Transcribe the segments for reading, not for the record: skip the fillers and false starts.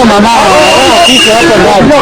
Mama kisha hapo ndani.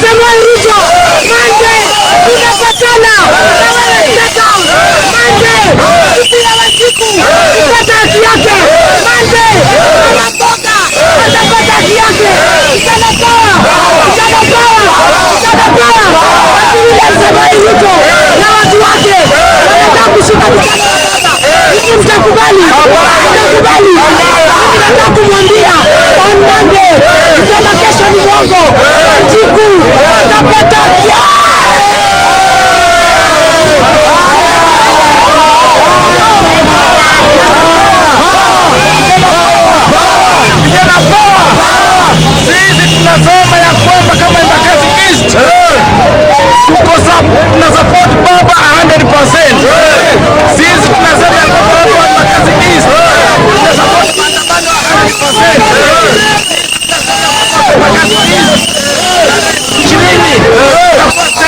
Samoei Ruto, Monday tunapatana na wewe State House. Monday Sifuna Wanjiku kupata haki yake. Monday mama mboga atapata haki yake. Vijana power, vijana power, vijana power. Ati William Samoei Ruto na watu wake wanataka kushika vijana wa baba. Ninyi mtakubali? Mtakubali? Mimi nataka kumwambia on Monday, kusema kesho ni mwongo, Wanjiku atapata haki yake. Vijana power! Sisi tunasema ya kwamba kama Embakasi East tuko tuna support baba 100%. Sisi tunasema ya kwamba watu wa Embakasi East tuna support maandamano 100%. Embakasi East 20 tutakuwa.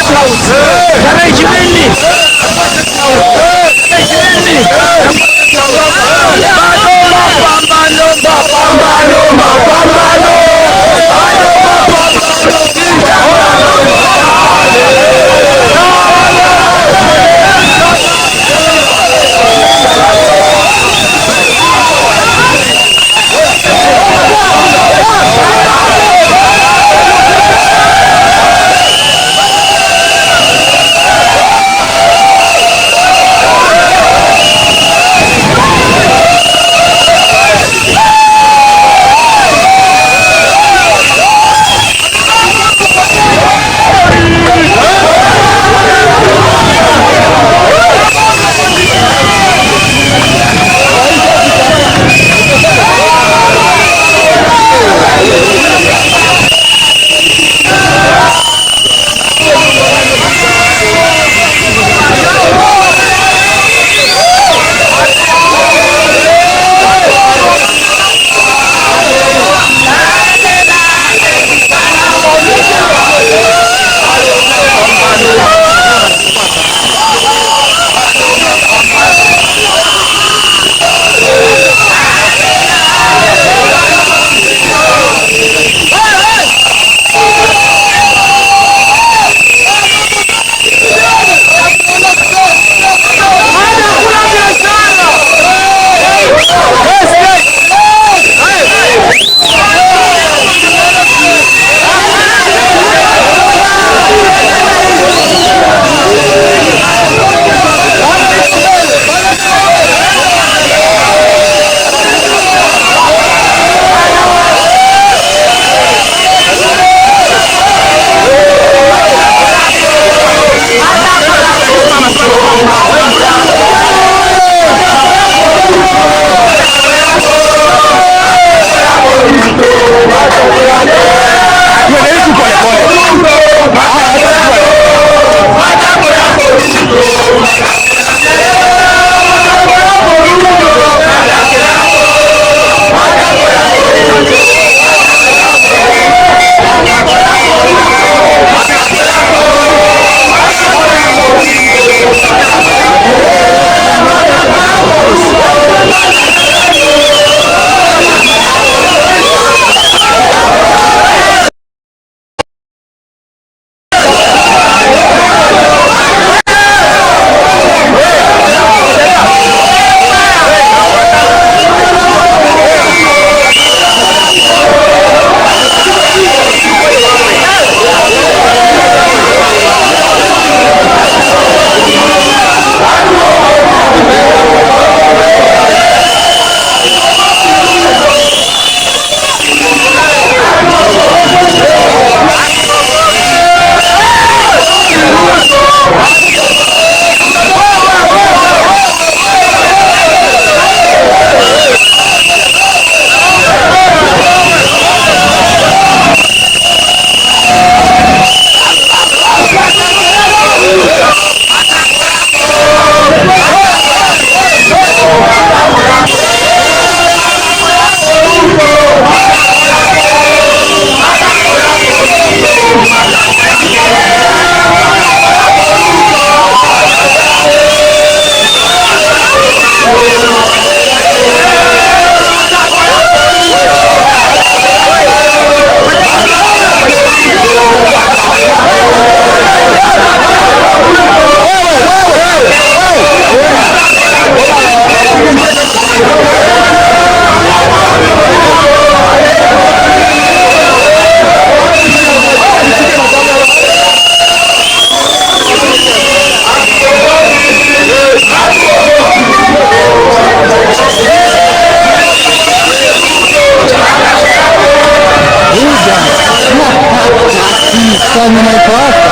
Nyuma iko hapa.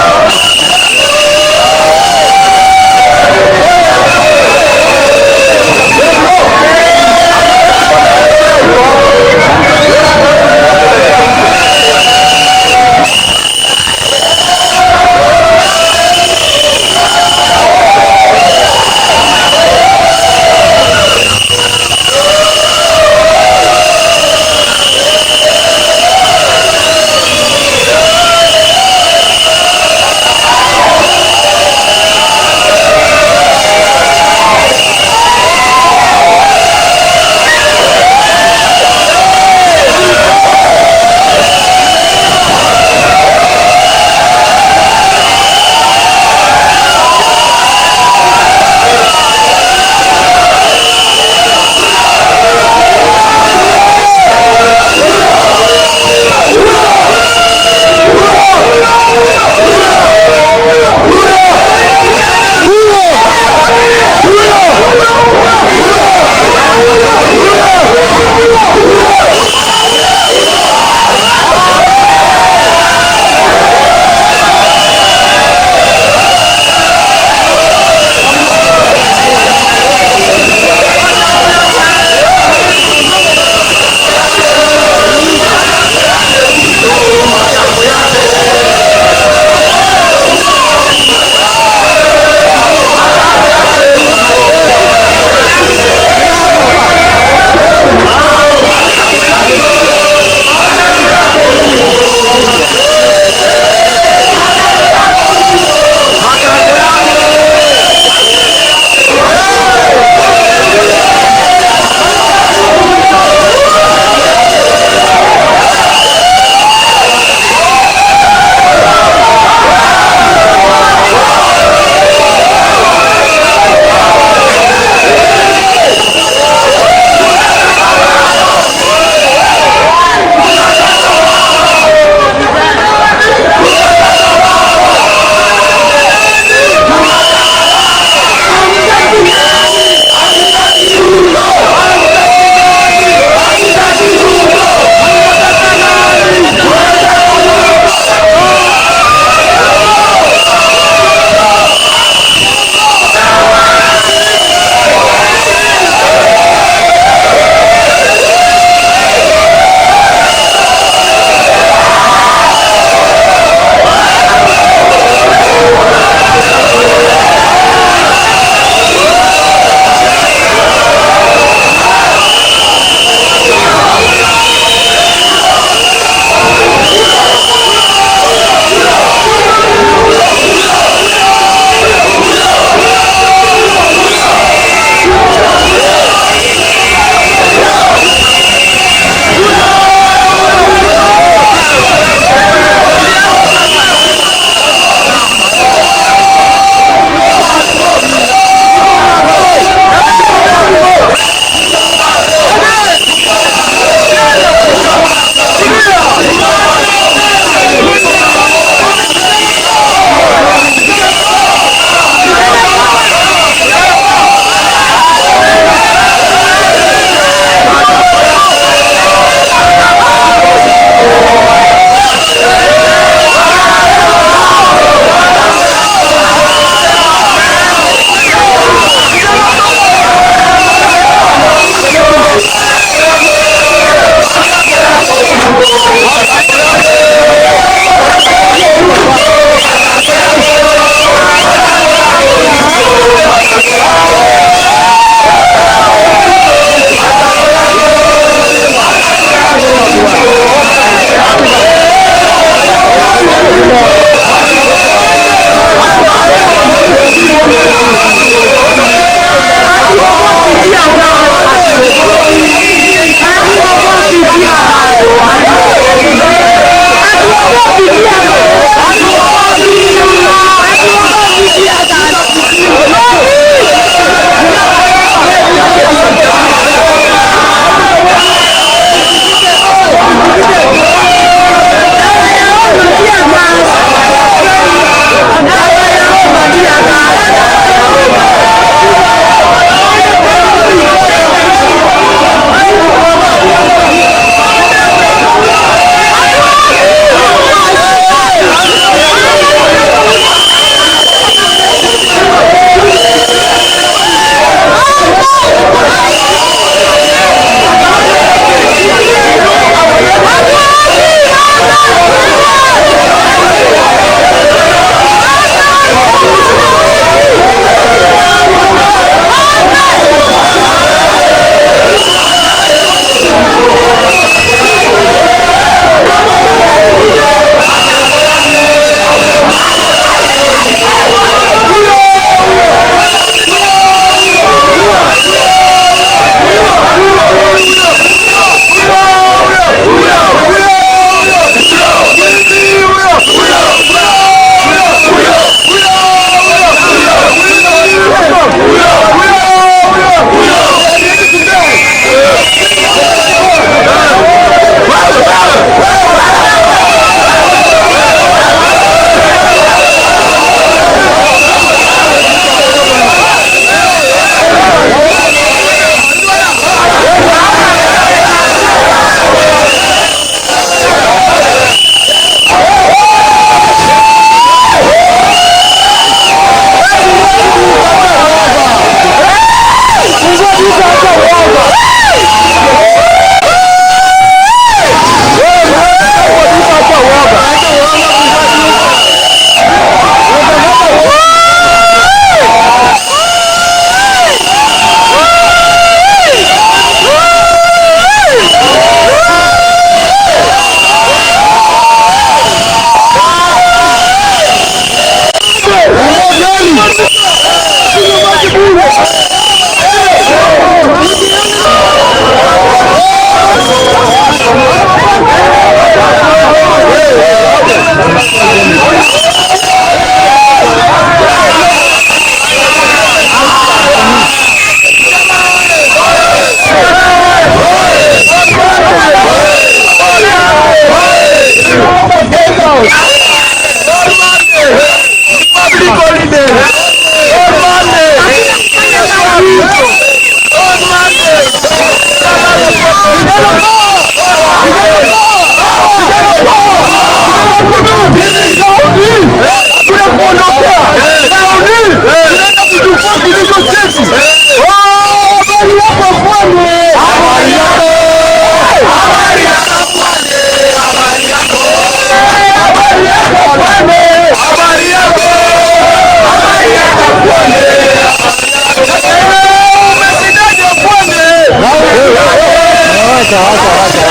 Wacha, wacha, wacha.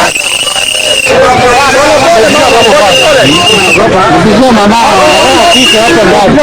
Mpigie mama kike hapo ndani.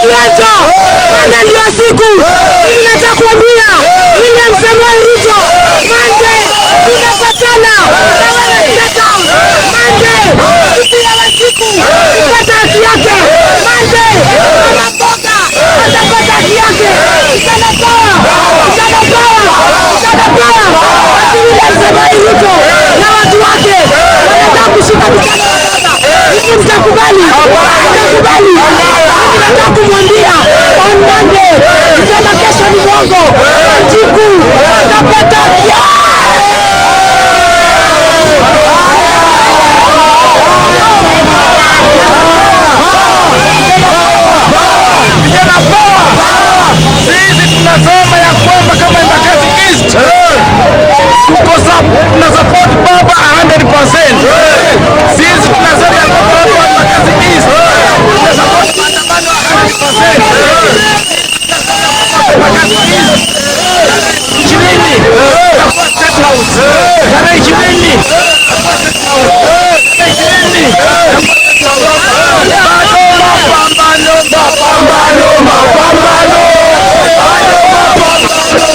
Kionjo, Monday ndio siku. Mimi nataka kuambia William Samoei Ruto, Monday tunapatana na wewe State House. Monday siku ya Wanjiku kupata haki yake. Monday mama mboga atapata haki yake. Vijana power, vijana power, vijana power. Ati William Samoei Ruto na watu wake wanataka kushika vijana wa baba. Hivi mtakubali? Mtakubali? Mimi nataka kumwambia on Monday, kusema kesho ni mwongo. Wanjiku atapata haki yake. Vijana power! Sisi tunasema ya kwamba kama Embakasi East tuna support baba 100%. Sisi tunasema ya kwamba watu wa Embakasi East tuna support maandamano 100%. Embakasi East 20 tutakuwa State House, tarehe 20 tutakuwa State House, tarehe 20 tutakuwa State House. Bado mapambano, mapambano, mapambano, bado mapambano.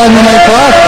ya nyuma iko hapa.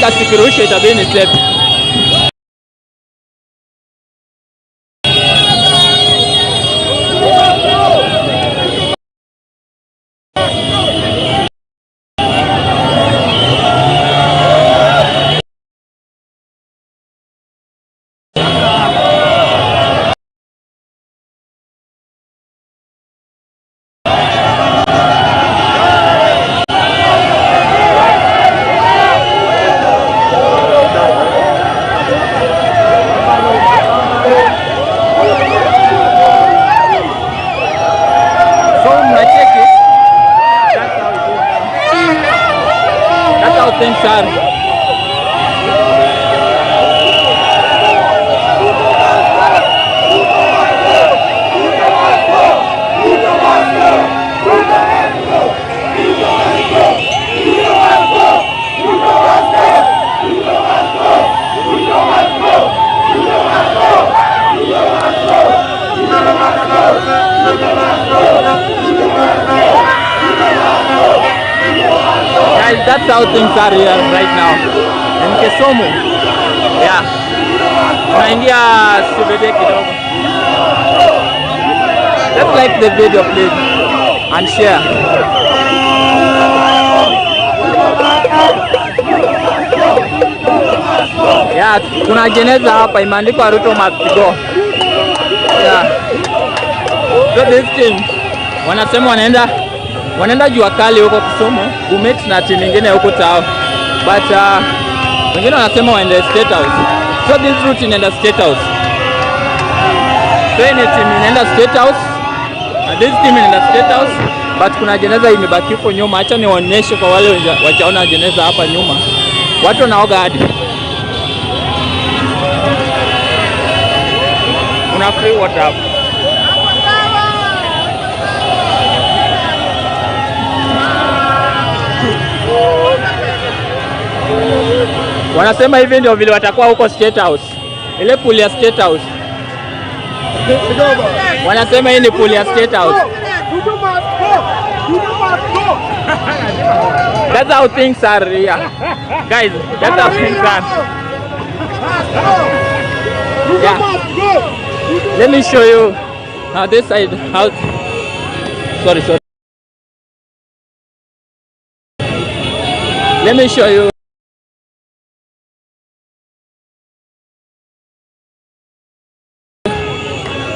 Teargas ikirushwa itabidi ni step. So mnacheki, that's how it is. That's how things are. Guys, that's how things are here right now in Kisumu. Yeah. Tunaingia CBD kidogo. Let's like the video, please, and share. Yeah, kuna jeneza hapa imeandikwa "Ruto must go." Yeah. So this team wanasema wanaenda jua kali huko Kisumu kumeet na timu ingine huko Tao. But wengine wanasema waende State House. So this route inaenda State House. So hii ni timu inaenda State House. This team inaenda State House, but kuna jeneza imebaki huko nyuma. Acha niwaonyeshe kwa wale wajaona jeneza hapa nyuma. Watu wanaoga hadi. Kuna free water hapa. Wanasema hivi ndio vile watakuwa huko State House. Ile pool ya State House. Wanasema hii ni pool ya State House. That's how things are here. Guys, that's how things are. Yeah. Let me show you how this side, how, sorry, sorry. Let me show you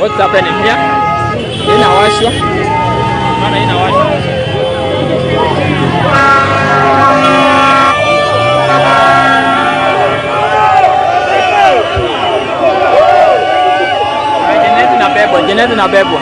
what's happening here. Inawashwa. Maana inawashwa. Jeneza inabebwa, jeneza inabebwa.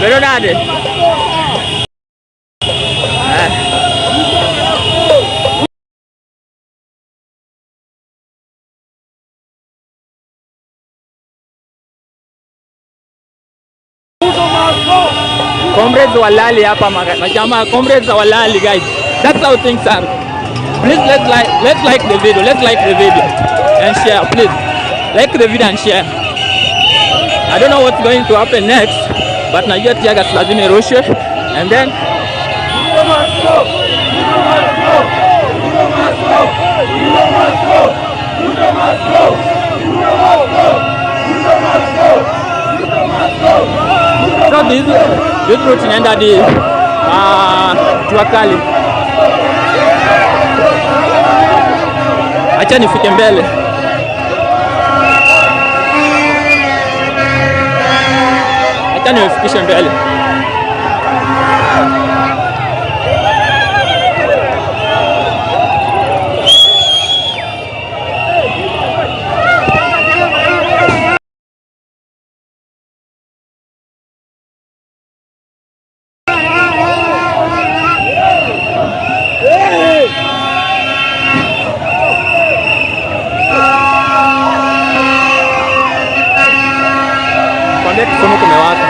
Bernard. Eh. Comrades walali hapa, majamaa, comrades walali, guys. That's how things are. Please let's like the video. Let's like the video and share, please. Like the video and share. I don't know what's going to happen next, but najua tear gas lazima irushwe and then so this route inaenda hadi jua kali. Acha nifike mbele. Acha niwafikishe mbele. Kisumu kumewaka.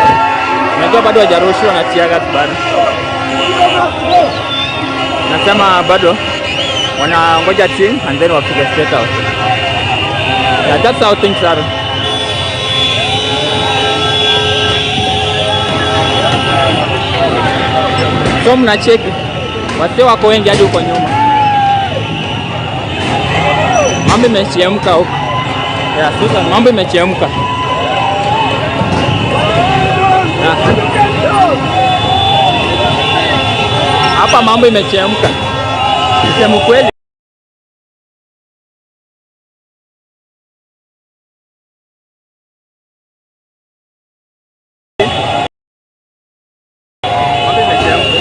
Unajua bado hawajarushiwa na tear gas bado. Nasema bado wanangoja team and then wafike State House. Yeah, that's how things are. So mnacheki wasee wako wengi hadi huko nyuma, mambo imechemka huko. Yeah, Susan, mambo imechemka. Yeah. Hapa mambo imechemka. Niseme kweli. Mambo imechemka.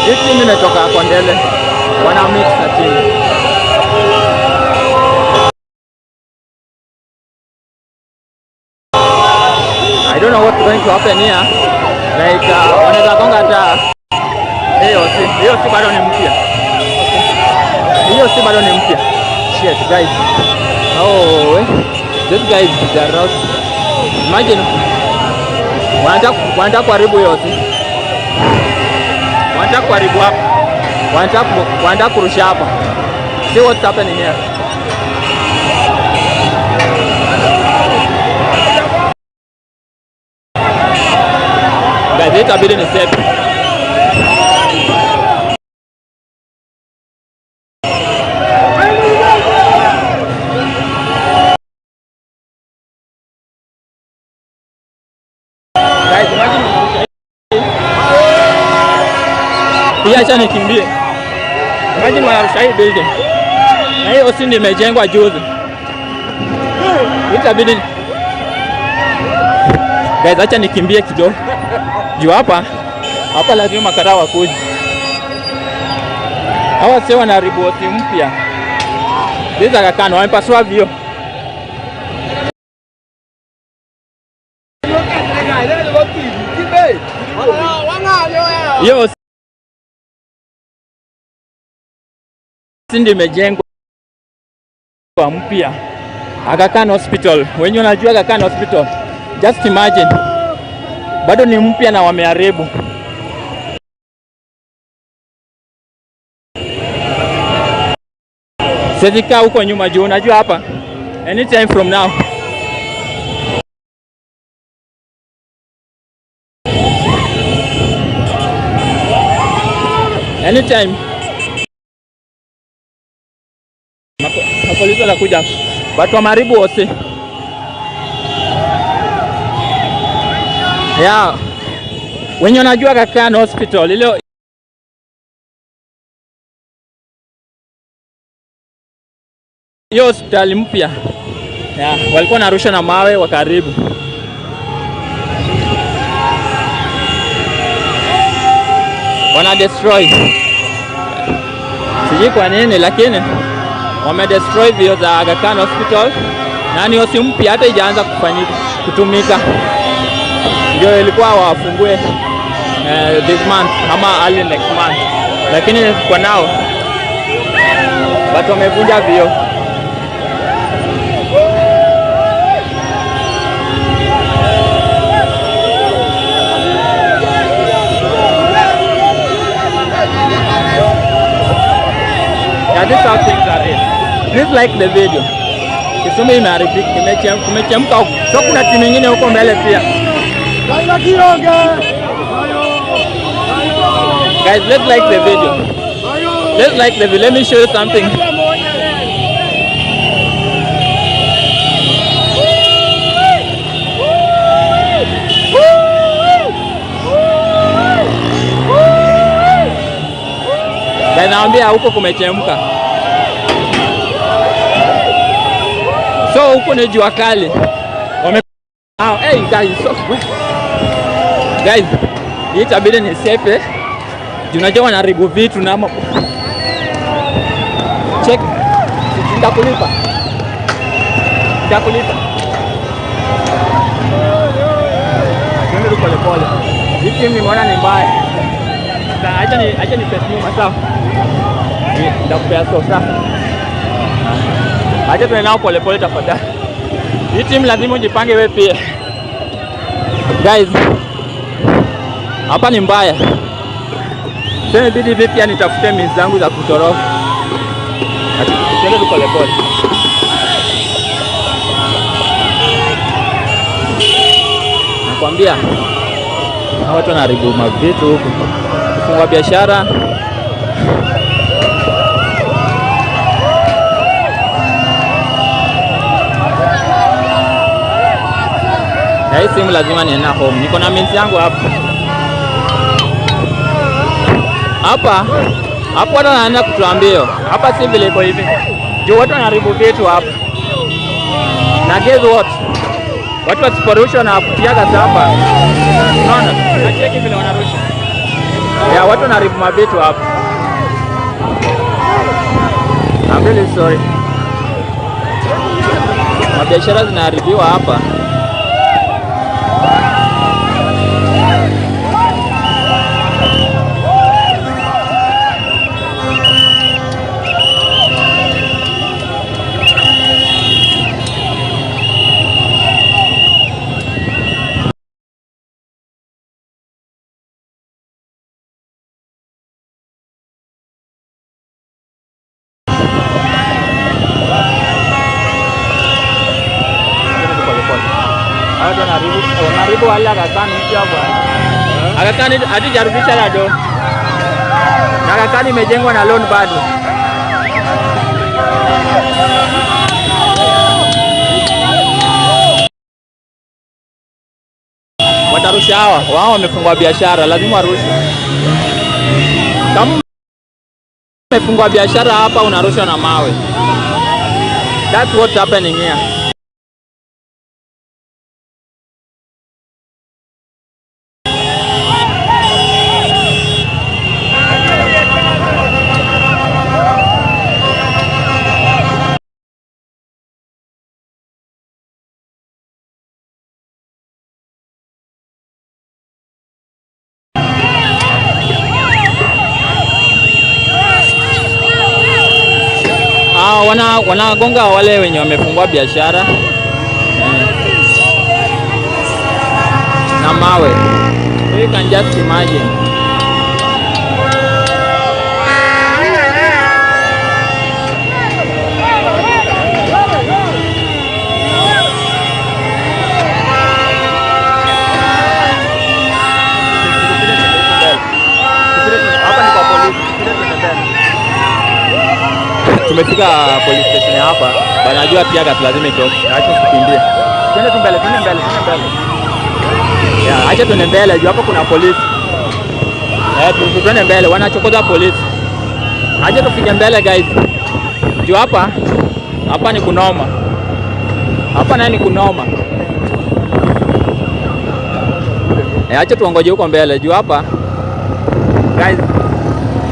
Hii timu imetoka Kondele, wana mix na timu. I don't know what's going to happen here. Like wanaweza gonga hata hiyo si bado ni mpya. Hiyo si bado ni mpya. Shit guys. Oh, eh. This guy is the rock. Imagine wanataka kuharibu hiyo si. Wanataka kuharibu hapa. Wanataka kurusha hapa. See what's happening here. Guys, itabidi ni safe. Guys, imagine hii, acha nikimbie. Imagine wanarusha hii building. Na hiyo si imejengwa juzi. Itabidi. Guys, acha nikimbie kidogo. Juu hapa lazima makarao wakuje. Hawa sio wanaharibu hosi mpya. These are Kano, wamepasua vioo. Hiyo si ndio imejengwa mpya. Aga Khan Hospital. Wenye unajua Aga Khan Hospital. Just imagine. Bado ni mpya na wameharibu. Siwezi kaa huko nyuma juu unajua hapa anytime from now. Anytime mapolisi wanakuja, watu wameharibu wote. Yeah. Wenye wanajua Aga Khan Hospital ile hiyo hospitali mpya. Yeah, walikuwa narusha na mawe wakaribu. Wana destroy. Sijui kwa nini lakini wame destroy vioo za Aga Khan Hospital na ni hosi mpya hata haijaanza kufanyika kutumika. Ndio ilikuwa wafungue this month ama early next month, lakini kwa now watu wamevunja vioo. Yeah, this is how things are in. Please like the video. Kisumu imeharibika, kumechemka huko. So kuna timu nyingine huko mbele pia. Guys, let's like the video. Let's like the video. Let me show you something. Guys, naambia huko kumechemka. So huko ni jua kali. Oh, hey guys, so guys, hii itabidi ni sepe. Unajua wanaharibu vitu na check. Nitakulipa. Nitakulipa. Twende tu pole pole. Hii timu nimeona ni mbaya. Sasa acha ni pesa nyuma sawa. Nitakupea sosa. Acha tuende nao polepole tafadhali. Hii timu lazima ujipange wewe pia. Guys, hapa ni mbaya. Sasa inabidi vipi pia nitafute mizi zangu za kutoroka. Tuende tu polepole. Nakwambia hawa watu wanaharibu mavitu huku. Kufungua biashara. Na hii simu lazima niende home. Niko na means yangu hapa. Hapa hapo watu wanaenda kutuambia. Hapa si vile iko hivi. Juu watu wanaharibu vitu hapa. Na guess what? Watu wasiporushwa na kutiaga hapa. Unaona? Nacheki vile wanarusha. Ya watu wanaharibu mavitu hapa. I'm really sorry. Mabiashara zinaharibiwa hapa. Wanaharibu wale Aga Khan mpya bwana. Aga Khan hatujarudisha la do. Na Aga Khan imejengwa na loan bado. Watarusha hawa, wao wamefungua biashara, lazima warushe. Kama umefungua biashara hapa unarusha na mawe. That's what's happening here. Wanagonga wale wenye wamefungua biashara na mawe. So you can just imagine. Hapa ni kwa polisi. Tumefika police station hapa. Wanajua pia gas lazima itoke. Acha tukimbie. Twende tu mbele, twende mbele, twende mbele. Yeah, acha tuende mbele juu hapo kuna polisi. Twende mbele, wanachokoza polisi. Acha tufike mbele guys. Juu hapa hapa ni kunoma. Hapa nani kunoma. Acha tuongoje huko mbele juu hapa. Guys,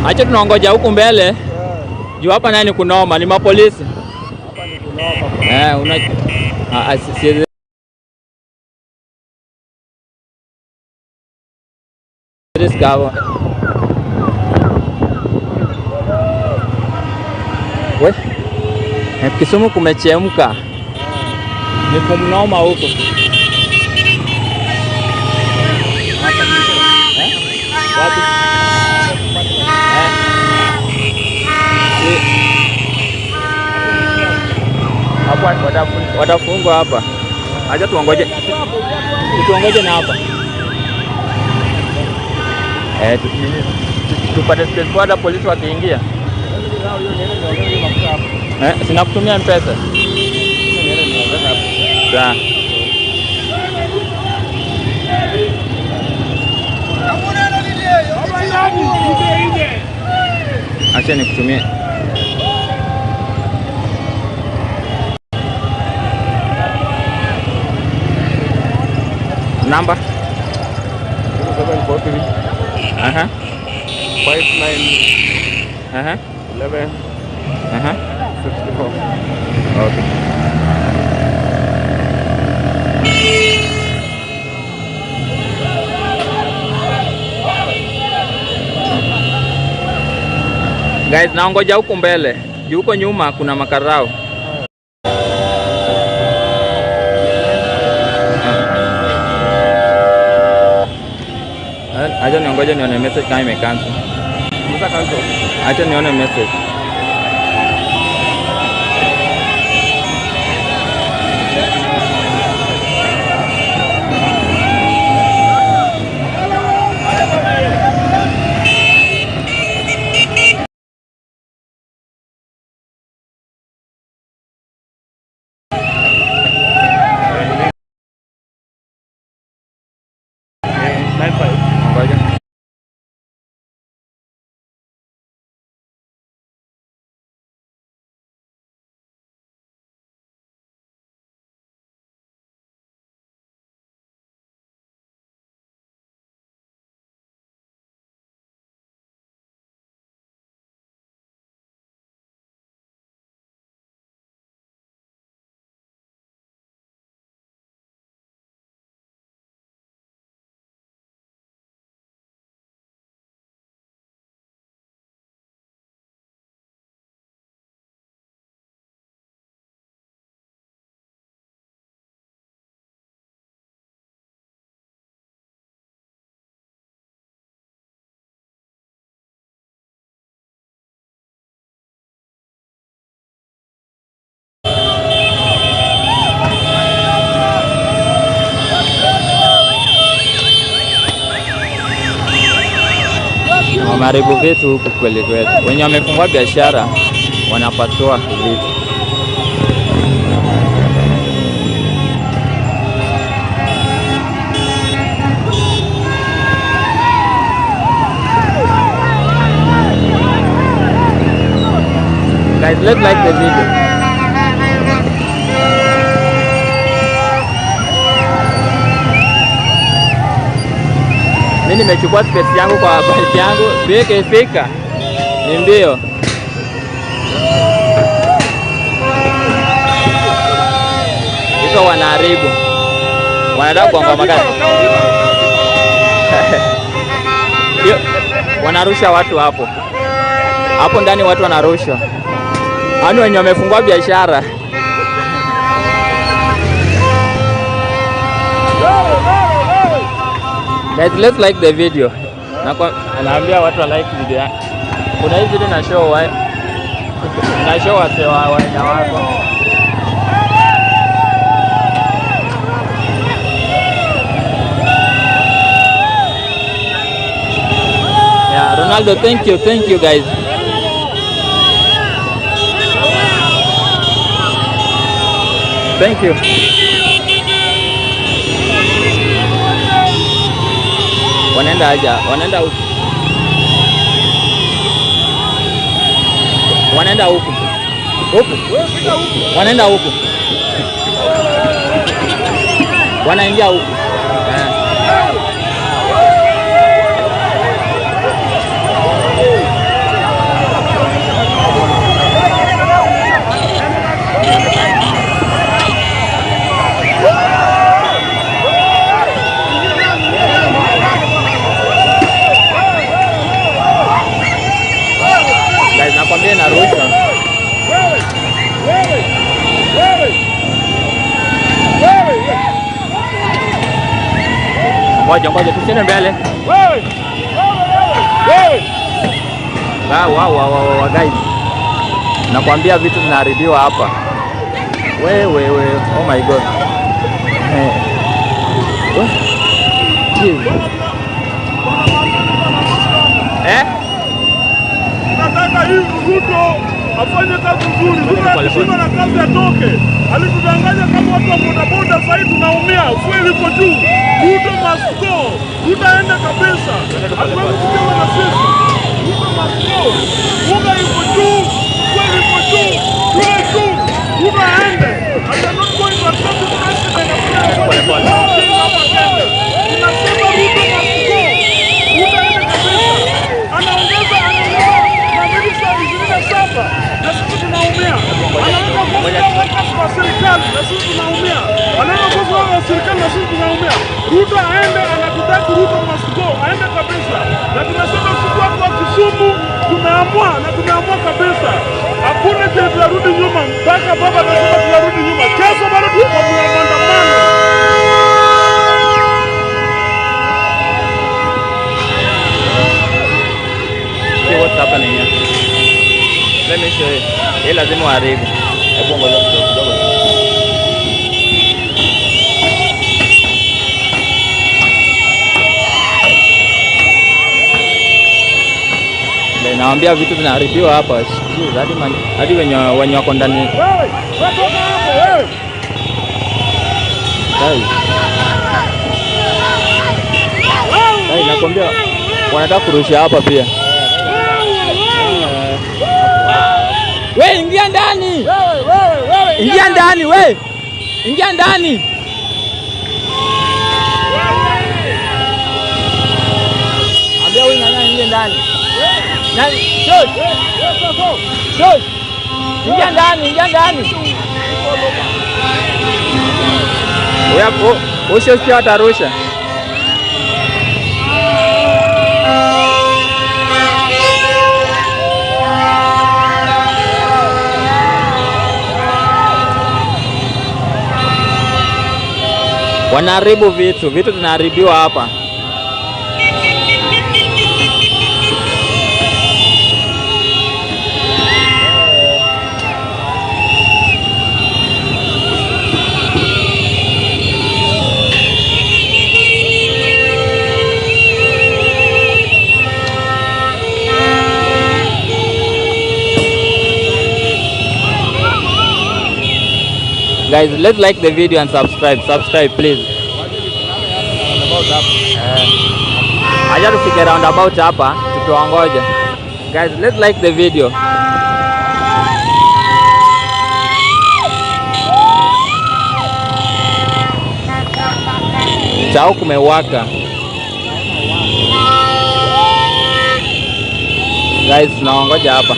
acha tunaongoja huko mbele. Juu hapa nani kunoma, ni mapolisi. Hapa ni kunoma. Una We, Kisumu kumechemka. Ni kumnoma huko. Wapi? Hapo watafungwa hapa. Acha tuongoje. Tuongoje na hapa. Tupate space kwa polisi wakiingia. Sina kutumia M-Pesa. Sawa. Acha nikutumie. Number 0743 59 11 64. Okay. Guys, naongoja huku mbele. Juu huko nyuma kuna makarao. Acha niongoje nione message kama imecancel. Acha nione message. Ngoja. Wameharibu vitu huku kweli kweli. Wenye wamefungua biashara wanapasua vitu. Guys, let's like the video. Mimi nimechukua space yangu kwa bike yangu, bike ifika ni mbio. Hizo wanaharibu, wanataka kugonga magari. Ndio, wanarusha watu hapo hapo ndani, watu wanarushwa. Yaani wenye wamefungua biashara. Guys, let's like the video. Na kwa naambia watu wa like video yangu. Kuna hii video na show wa na show wase wa wenye wako. Yeah, Ronaldo, thank you guys. Thank you. Wanaenda aja, wanaenda huku. Wanaenda huku. Huku. Wanaenda huku. Wanaingia huku. Guys, nakwambia inarushwa. Ngoja ngoja tusiende mbele. Wow, wow, wow, wow, guys. Nakwambia vitu vinaharibiwa hapa. We we we, oh my god. Eh? Nataka hii Ruto afanye kazi nzuri. Ruto akishindwa na kazi atoke. Alitudanganya kama watu wa bodaboda, sasa hivi tunaumia. Fuel iko juu. Ruto must go. Ruto aende kabisa. Hatuwezi kucheza na sisi. Ruto must go. Unga iko juu. Fuel iko juu. Fuel juu. Ruto aende. I am not going to accept the president. Tunasema Ruto must go. Ruto aende kabisa. Anaongeza maminista 27 na sisi tunaumia. Anaweka workers wa serikali na sisi tunaumia. Anaweka wa serikali na sisi tunaumia. Ruto aende, anatutaki. Ruto must go. Aende kabisa. Na tunasema sisi watu wa Kisii Kisumu tumeamua na tumeamua kabisa, hakuna chenye tunarudi nyuma mpaka baba anasema tunarudi nyuma. Kesho bado tuko kwa maandamano. See what's happening here. Let me show you. Hii lazima uharibu. Hebu ngoja kidogo kidogo. Ndio nawaambia vitu vinaharibiwa hapa. Sijui, hadi wenye wako ndani. Wewe, wewe toka hapo wewe. Guys. Guys, nakwambia wanataka kurusha hapa pia. We ingia ndani. Ingia ndani we. Ingia ndani. Ambia huyu nani aingie ndani. Nani? Shosh. Shosh. Ingia ndani, ingia ndani. Wewe usho pia atarusha. Wanaharibu vitu, vitu zinaharibiwa hapa. Guys, let's like the video and subscribe. Subscribe please. Acha tufike roundabout hapa tukiwangoja. Guys, let's like the video. Chao kumewaka. Guys, tunawangoja hapa.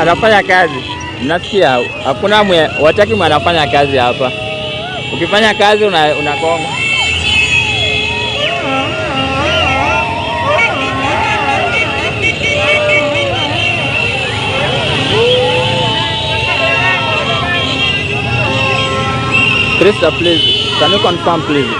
Anafanya kazi. Mnasikia? Hakuna mwe, wataki mwe anafanya kazi hapa. Ukifanya kazi unagonga. Krista, please, can you confirm please?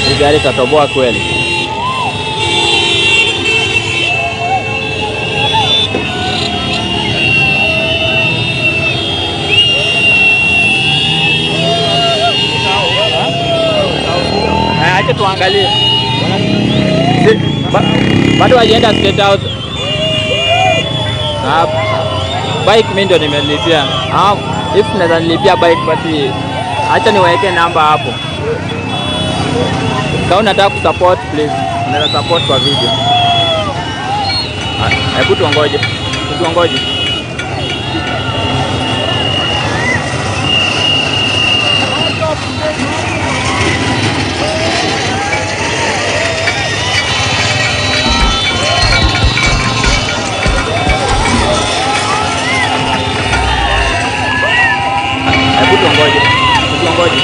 Hii gari itatoboa kweli. Acha tuangalie. Bado hajaenda State House. Bike mimi ndio nimelipia. If naweza nilipia bike basi acha niweke namba hapo. Kama unataka kusupport please, unaweza support kwa video. Hebu tuongoje. Tuongoje. Hebu tuongoje. Tuongoje.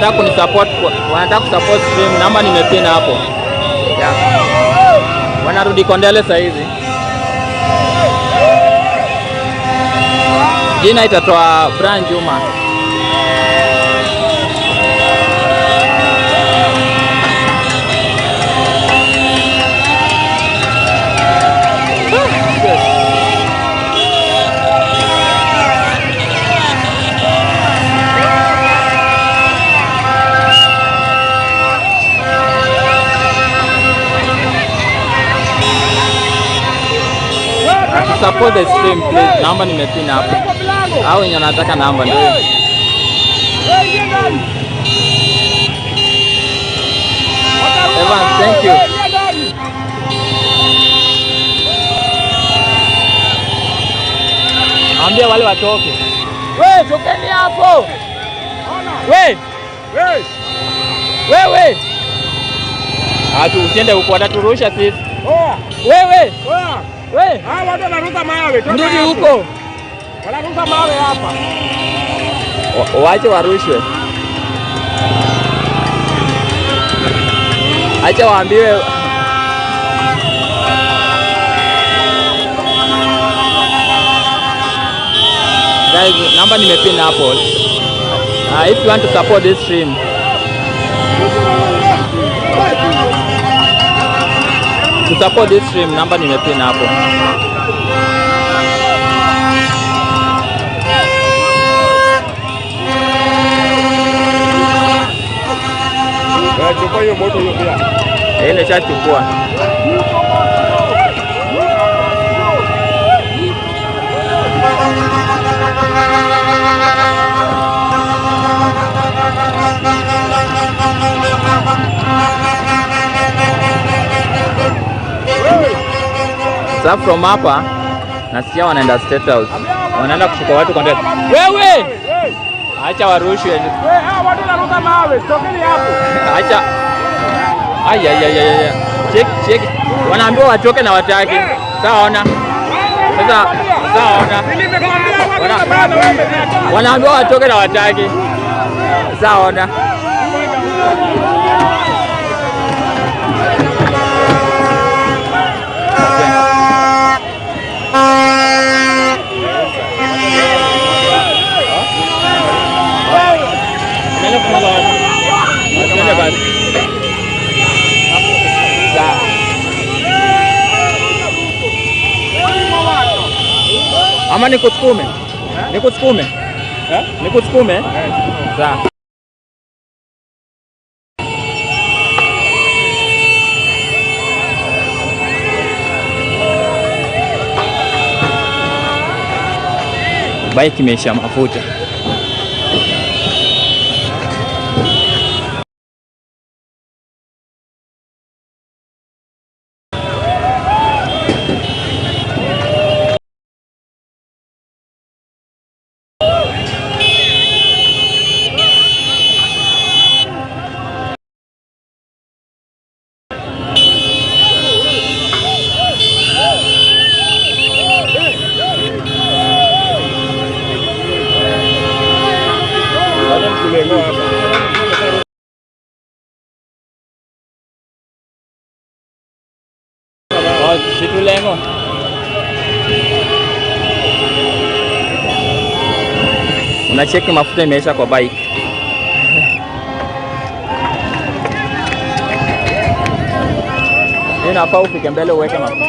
Wanataka kunisupport, wanataka kusupport stream, namba nimepin hapo. Yeah. Wanarudi Kondele saa hizi. Jina itatoa Brian Juma. Support the stream please. Namba nimepin hapo. Hao wenye wanataka namba ndio. Evans, thank you. Ambia wale watoke. We, tokeni hapo. We. Wewe. Atu usiende huko, wataturusha sisi. Wewe. We. Hawa watu wanaruka mawe. Mrudi huko. Wanaruka mawe hapa. Waache warushwe. Acha waambiwe. Guys, namba nimepin hapo. If you want to support this stream. To support this stream, namba nimepin hapo. Chukua hiyo moto hiyo pia. Ile shachukua. Sasa from hapa nasikia wanaenda State House. Wanaenda kushika watu kwa ndani. Wewe! Acha warushwe. Wewe, hao watu wanaruka mawe, tokeni hapo. Acha. Ay ay ay ay. Check check. Wanaambiwa watoke na wataki. Sawa ona. Sasa sawa ona. Wanaambiwa watoke na wataki. Sawa ona. Ama nikusukume? Nikusukume? Nikusukume? Sawa. Bike imeisha mafuta. Situlengo. Unacheki mafuta imeisha kwa bike. Inafaa ufike mbele uweke mafuta.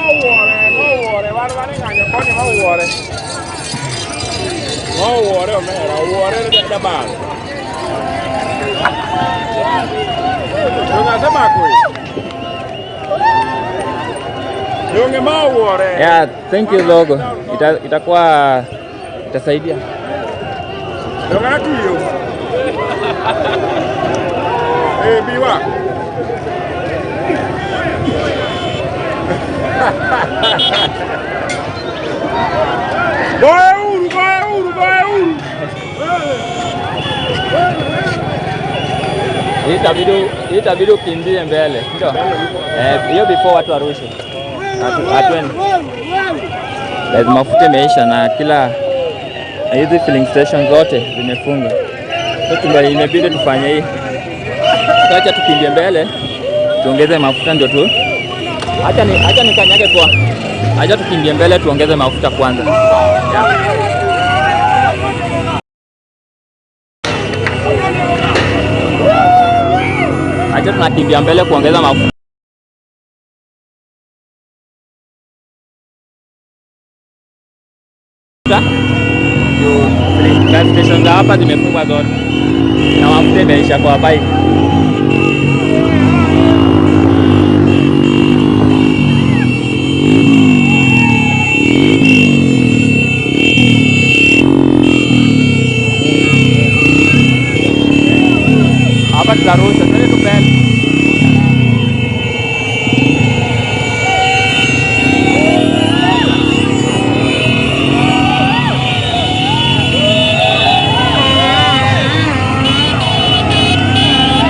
Yeah, thank you Logo. Itakuwa itasaidia. Biwa. Goe uru, goe uru. Itabidi ukimbie mbele, ndio? Hiyo before watu warushe. Atweni. Lazima mafuta imeisha na kila hizi filling station zote zimefunga. So imebidi tufanye hii. Acha tukimbie mbele tuongeze mafuta ndio tu. Acha nikanyage kwa. Acha tukimbie mbele tuongeze mafuta kwanza. Yeah. Acha tunakimbia mbele kuongeza mafuta. Juu gas station za hapa zimefungwa zote na mafuta imeisha kwa bike. Hapa tutarusha, twende tu mbele.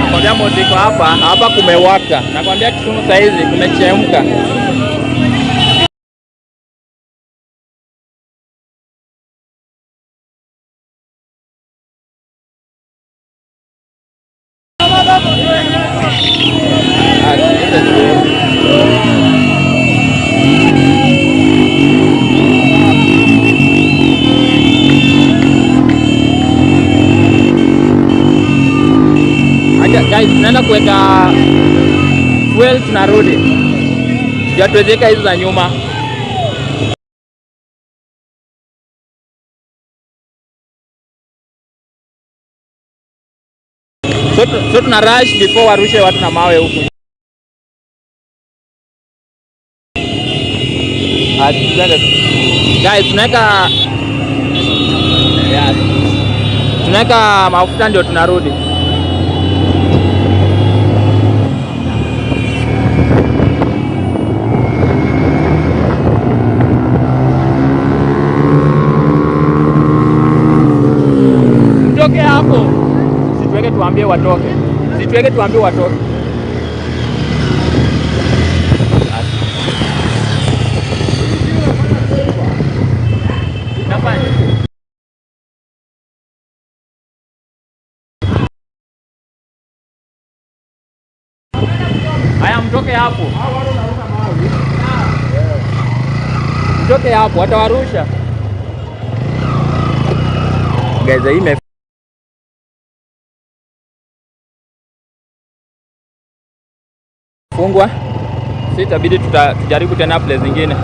Nakwambia moto iko hapa, hapa kumewaka. Nakwambia Kisumu saizi kumechemka. Ah, this is good. Acha guys, tunaenda kuweka fuel, tunarudi. Ndio tuwezeka hizo za nyuma. So tuna rush before warushe watu na mawe huku. Ah, twende. Guys, tunaweka, yeah, tunaweka mafuta ndio tunarudi. Mtoke hapo. Situweke tuambie watoke. Situweke tuambie watoke. Nafanya. Haya, mtoke hapo. Mtoke hapo, watawarusha. Guys, hii imefungwa. Si itabidi tujaribu tena place zingine.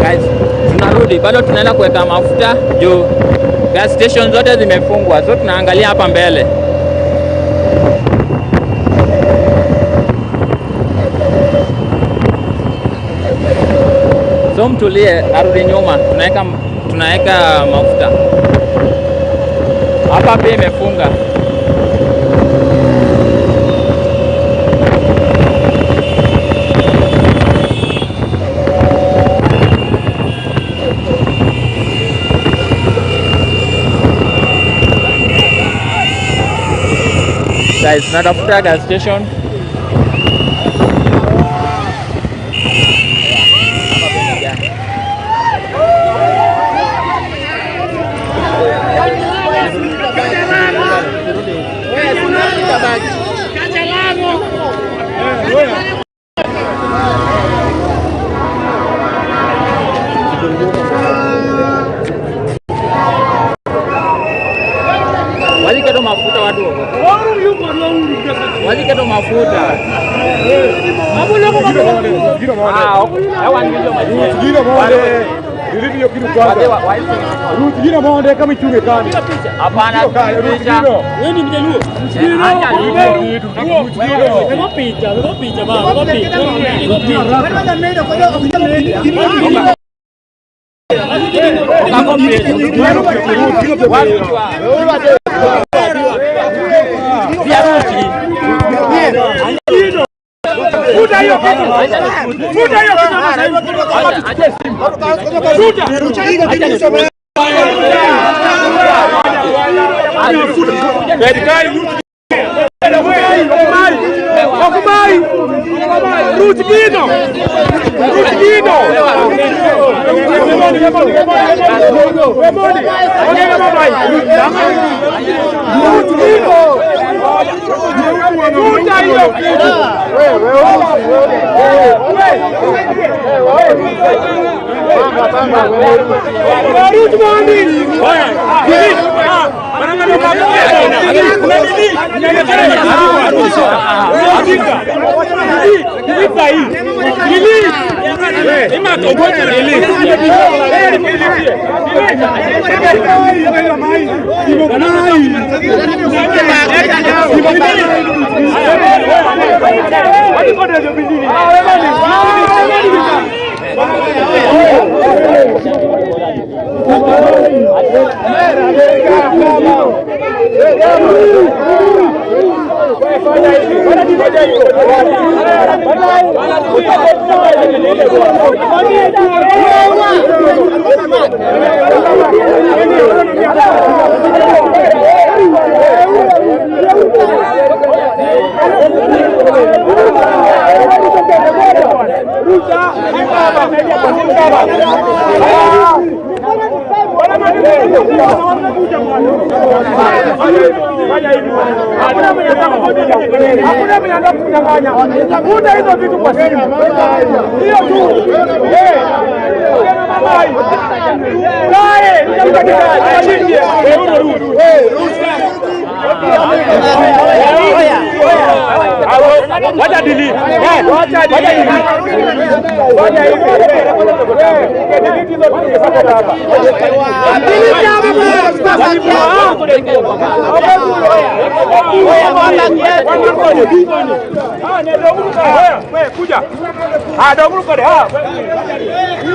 Guys, tunarudi bado tunaenda kuweka mafuta juu gas station zote zimefungwa, so tunaangalia hapa mbele. So mtulie, narudi nyuma, tunaweka mafuta hapa, pia imefunga. Guys, tunatafuta gas station. Hapa pia imejaa. Waziketo mafuta watu. Waziketo mafuta. Ah, hawa ndio maji. Gino monde. Diriti kitu kwanza. Ruth gino monde kama ichunge kani. Hapana, Ruth picha. gino. Wewe ni Mjaluo? Acha Wego picha, wego picha baba, wego picha. Wego picha. Futa hiyo kitu. Futa hiyo kitu sasa hivi. Futa.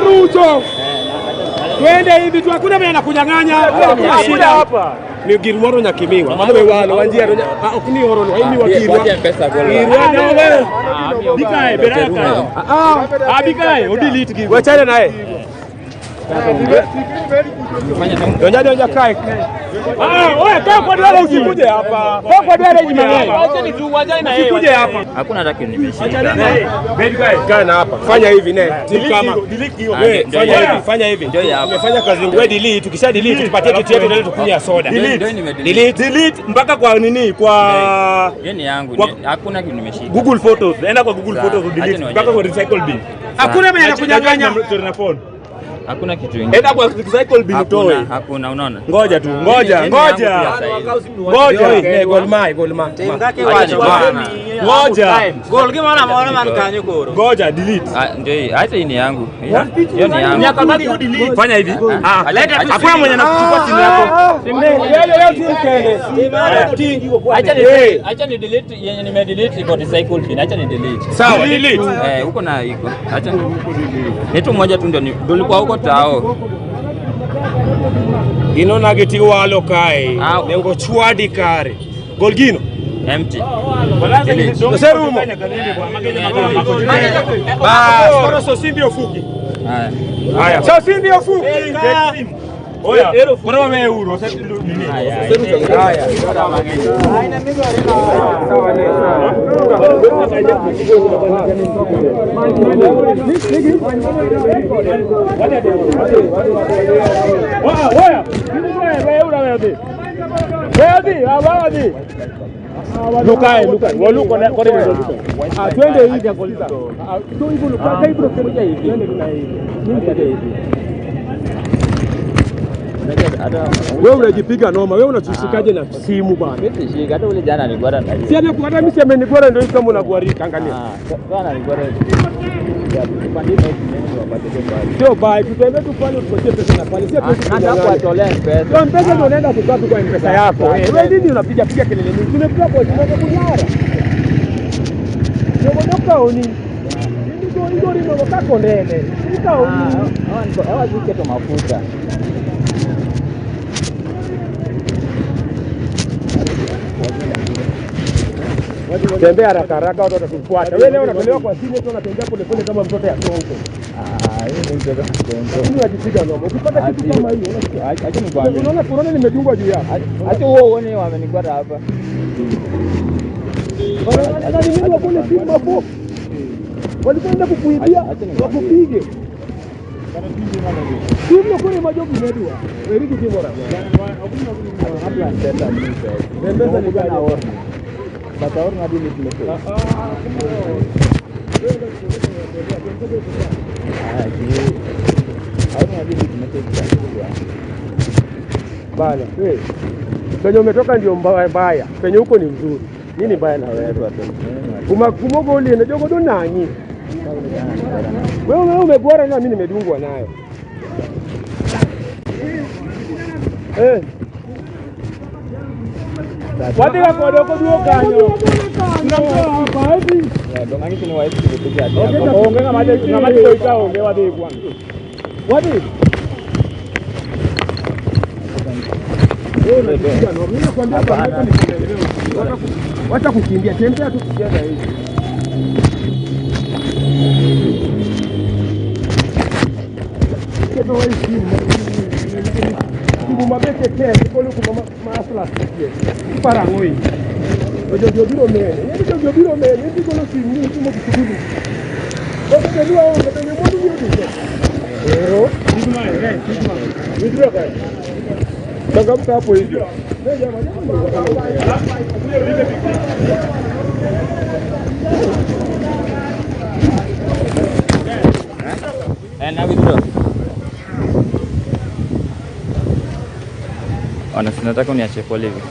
Ruto. Twende hivi tu, hakuna mwenye anakunyang'anya. Hakuna shida hapa. Ni girwaro nyakimiwa. Maana wewe walo wanjia okni oro no ni wakirwa. Girwa na wewe. Bikae beraka. Ah bikae odelete gi. Wachana naye. Donja donja kae. Ah wewe kaa kwa dwele usikuje hapa. Kaa kwa dwele jimani. Acheni tu wachane na yeye. Usikuje hapa. Hakuna hata kitu nimeshika. Achana naye. Baby kae. Kaa na hapa. Fanya hivi ne. Kama delete hiyo. Wewe fanya hivi, fanya hivi. Umefanya kazi ngumu. Wewe delete, tukisha delete tupatie kitu yetu ndio tukunywa soda. Delete. Delete mpaka kwa nini? Kwa hiyo ni yangu. Hakuna kitu nimeshika. Google Photos. Enda kwa Google Photos delete mpaka kwa recycle bin. Hakuna mwenye anakunyang'anya. Na phone. Hakuna kitu kingine. Enda kwa recycle bin utoe. Hakuna, unaona? Ngoja tu, ngoja, ngoja. Ngoja. Ne gol mai, gol mai. Ngoja. Gol gi mwana mwana man kanyo koro. Ngoja delete. Ah, ndio hii. Hata hii ni yangu. Hiyo ni yangu. Fanya hivi. Ah, hakuna mwenye anakuchukua simu yako. Acha ni delete yenye nime delete iko recycle bin. Acha ni delete. Sawa, delete. Eh, huko na iko. Acha. Ni tu moja tu ndio nilikuwa huko tao. Inona geti walo kae. Nengo chwadi kare. Golgino. Empty. Serumo. Bas, koro so simbi ofuki. Haya. So simbi ofuki. Oya, kuna mama euro, sasa nini? Haya. Lukae, lukae. Waluko na kwa nini lukae? Ah, twende hivi. Ah, tu hivi lukae hivi kuja hivi. Twende tuna hivi. Mimi nitaje hivi. Wewe unajipiga noma, wewe unajishikaje na simu bana? Mimi sishika, hata ule jana alikuwa ndani. Si hata mimi si amenigwara ndio kama unaguarika angalia. Ah, sana alikuwa. Sio bye, tutembee tu pale utupatie pesa na pale. Sio pesa. Hata kuwatolea M-Pesa. Kwa M-Pesa ndio unaenda kukaa tu kwa M-Pesa yako. Wewe nini unapiga piga kelele mingi? Tumepiga kwa tunataka kunyara. Ndio ndoka oni. Ndio ndio ndio ndoka ndele. Sika oni. Hawa zike to mafuta. Tembea haraka haraka watu watakufuata. Wewe leo unatolewa kwa simu tu unatembea pole pole kama mtoto ya tongo. Ah, hiyo ni mtoto mdogo. Lakini wajipiga noma. Ukipata kitu kama hiyo unasikia. Acha nikwambie. Unaona corona nimedungwa juu yako. Acha huo uone wamenigwara hapa. Bana nini wakone simu hapo? Walikwenda kukuibia wakupige. Simu kule majobu imedua. Eridi kimora. Hapa ndeta ni Mbeza ni gani? But aor ngadi ni message. Ah, ji. Aor ngadi ni message. Bana, wewe. Penye umetoka ndio mbaya. Penye huko ni mzuri. Nini mbaya na wewe? Umakumogo ule na jogo donanyi. Wewe umegwara na mimi nimedungwa nayo. Eh. Wadi kwa doko duo kanyo. Tunamtoa hapa hivi. Dongangi ni wife kupiga hadi. Onge kama maji kama maji onge wadi kwanza. Wadi. Wacha kukimbia, tembea tu kucheza hivi. Keto wewe simu. Simu mabete tena, kolo kuma maasla sikie. Para ngoi. Ojo biro mene, yedi ojo biro mene, yedi kolo simu ni simu kusubiri. Ojo ndio onge penye mwandu ndio tu. Ero, sigma eh, sigma. Withdraw kai. Changamka hapo hivyo. Na withdraw. Ona, nataka uniache pole hivi.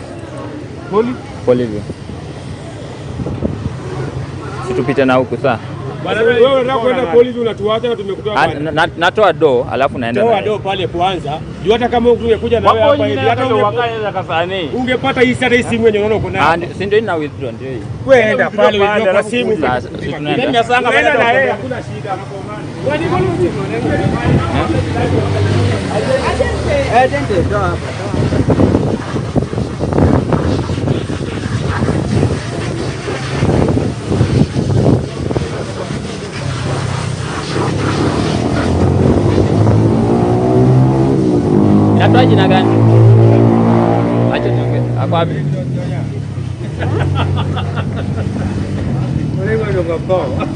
Pole? Pole hivi. Situpite na huku saa. Bana wewe unataka kwenda polisi unatuacha na tumekutoa pale. Natoa do alafu naenda. Toa do pale kwanza. Juu hata kama ungekuja na wewe hapa hivi hata ungepata hii hata hii simu yenye unaona uko nayo. Si ndio ina withdraw ndio hii. Wewe enda pale withdraw kwa simu. Sasa tunaenda. Unaenda na yeye hakuna shida. Agente toa hapa. Inatoa jina gani? Acha niongee. Hapo wapi?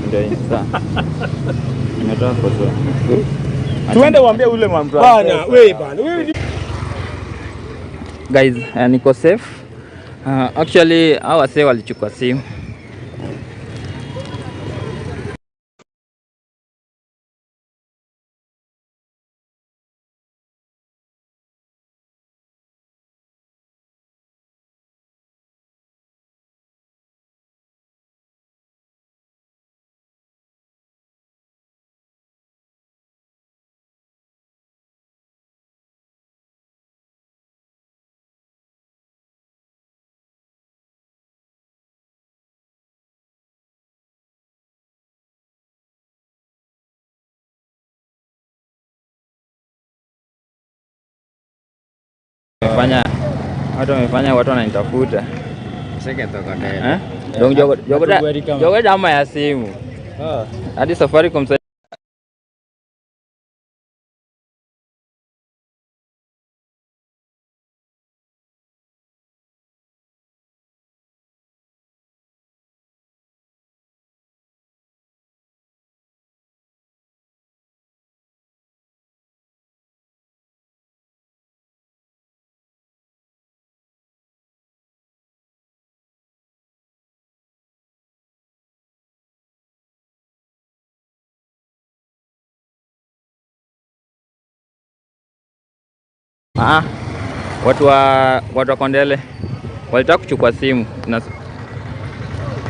Ndio hii sasa. Nimetoa foto. Tuende uambie ule mtu. Bana, wewe bana. Wewe guys, niko safe. Actually hawa wasee walichukua simu. Watu wamefanya watu wananitafuta. Eh? Jogo dama ya simu. Hadi Safaricom. Watu wa Kondele walitaka kuchukua simu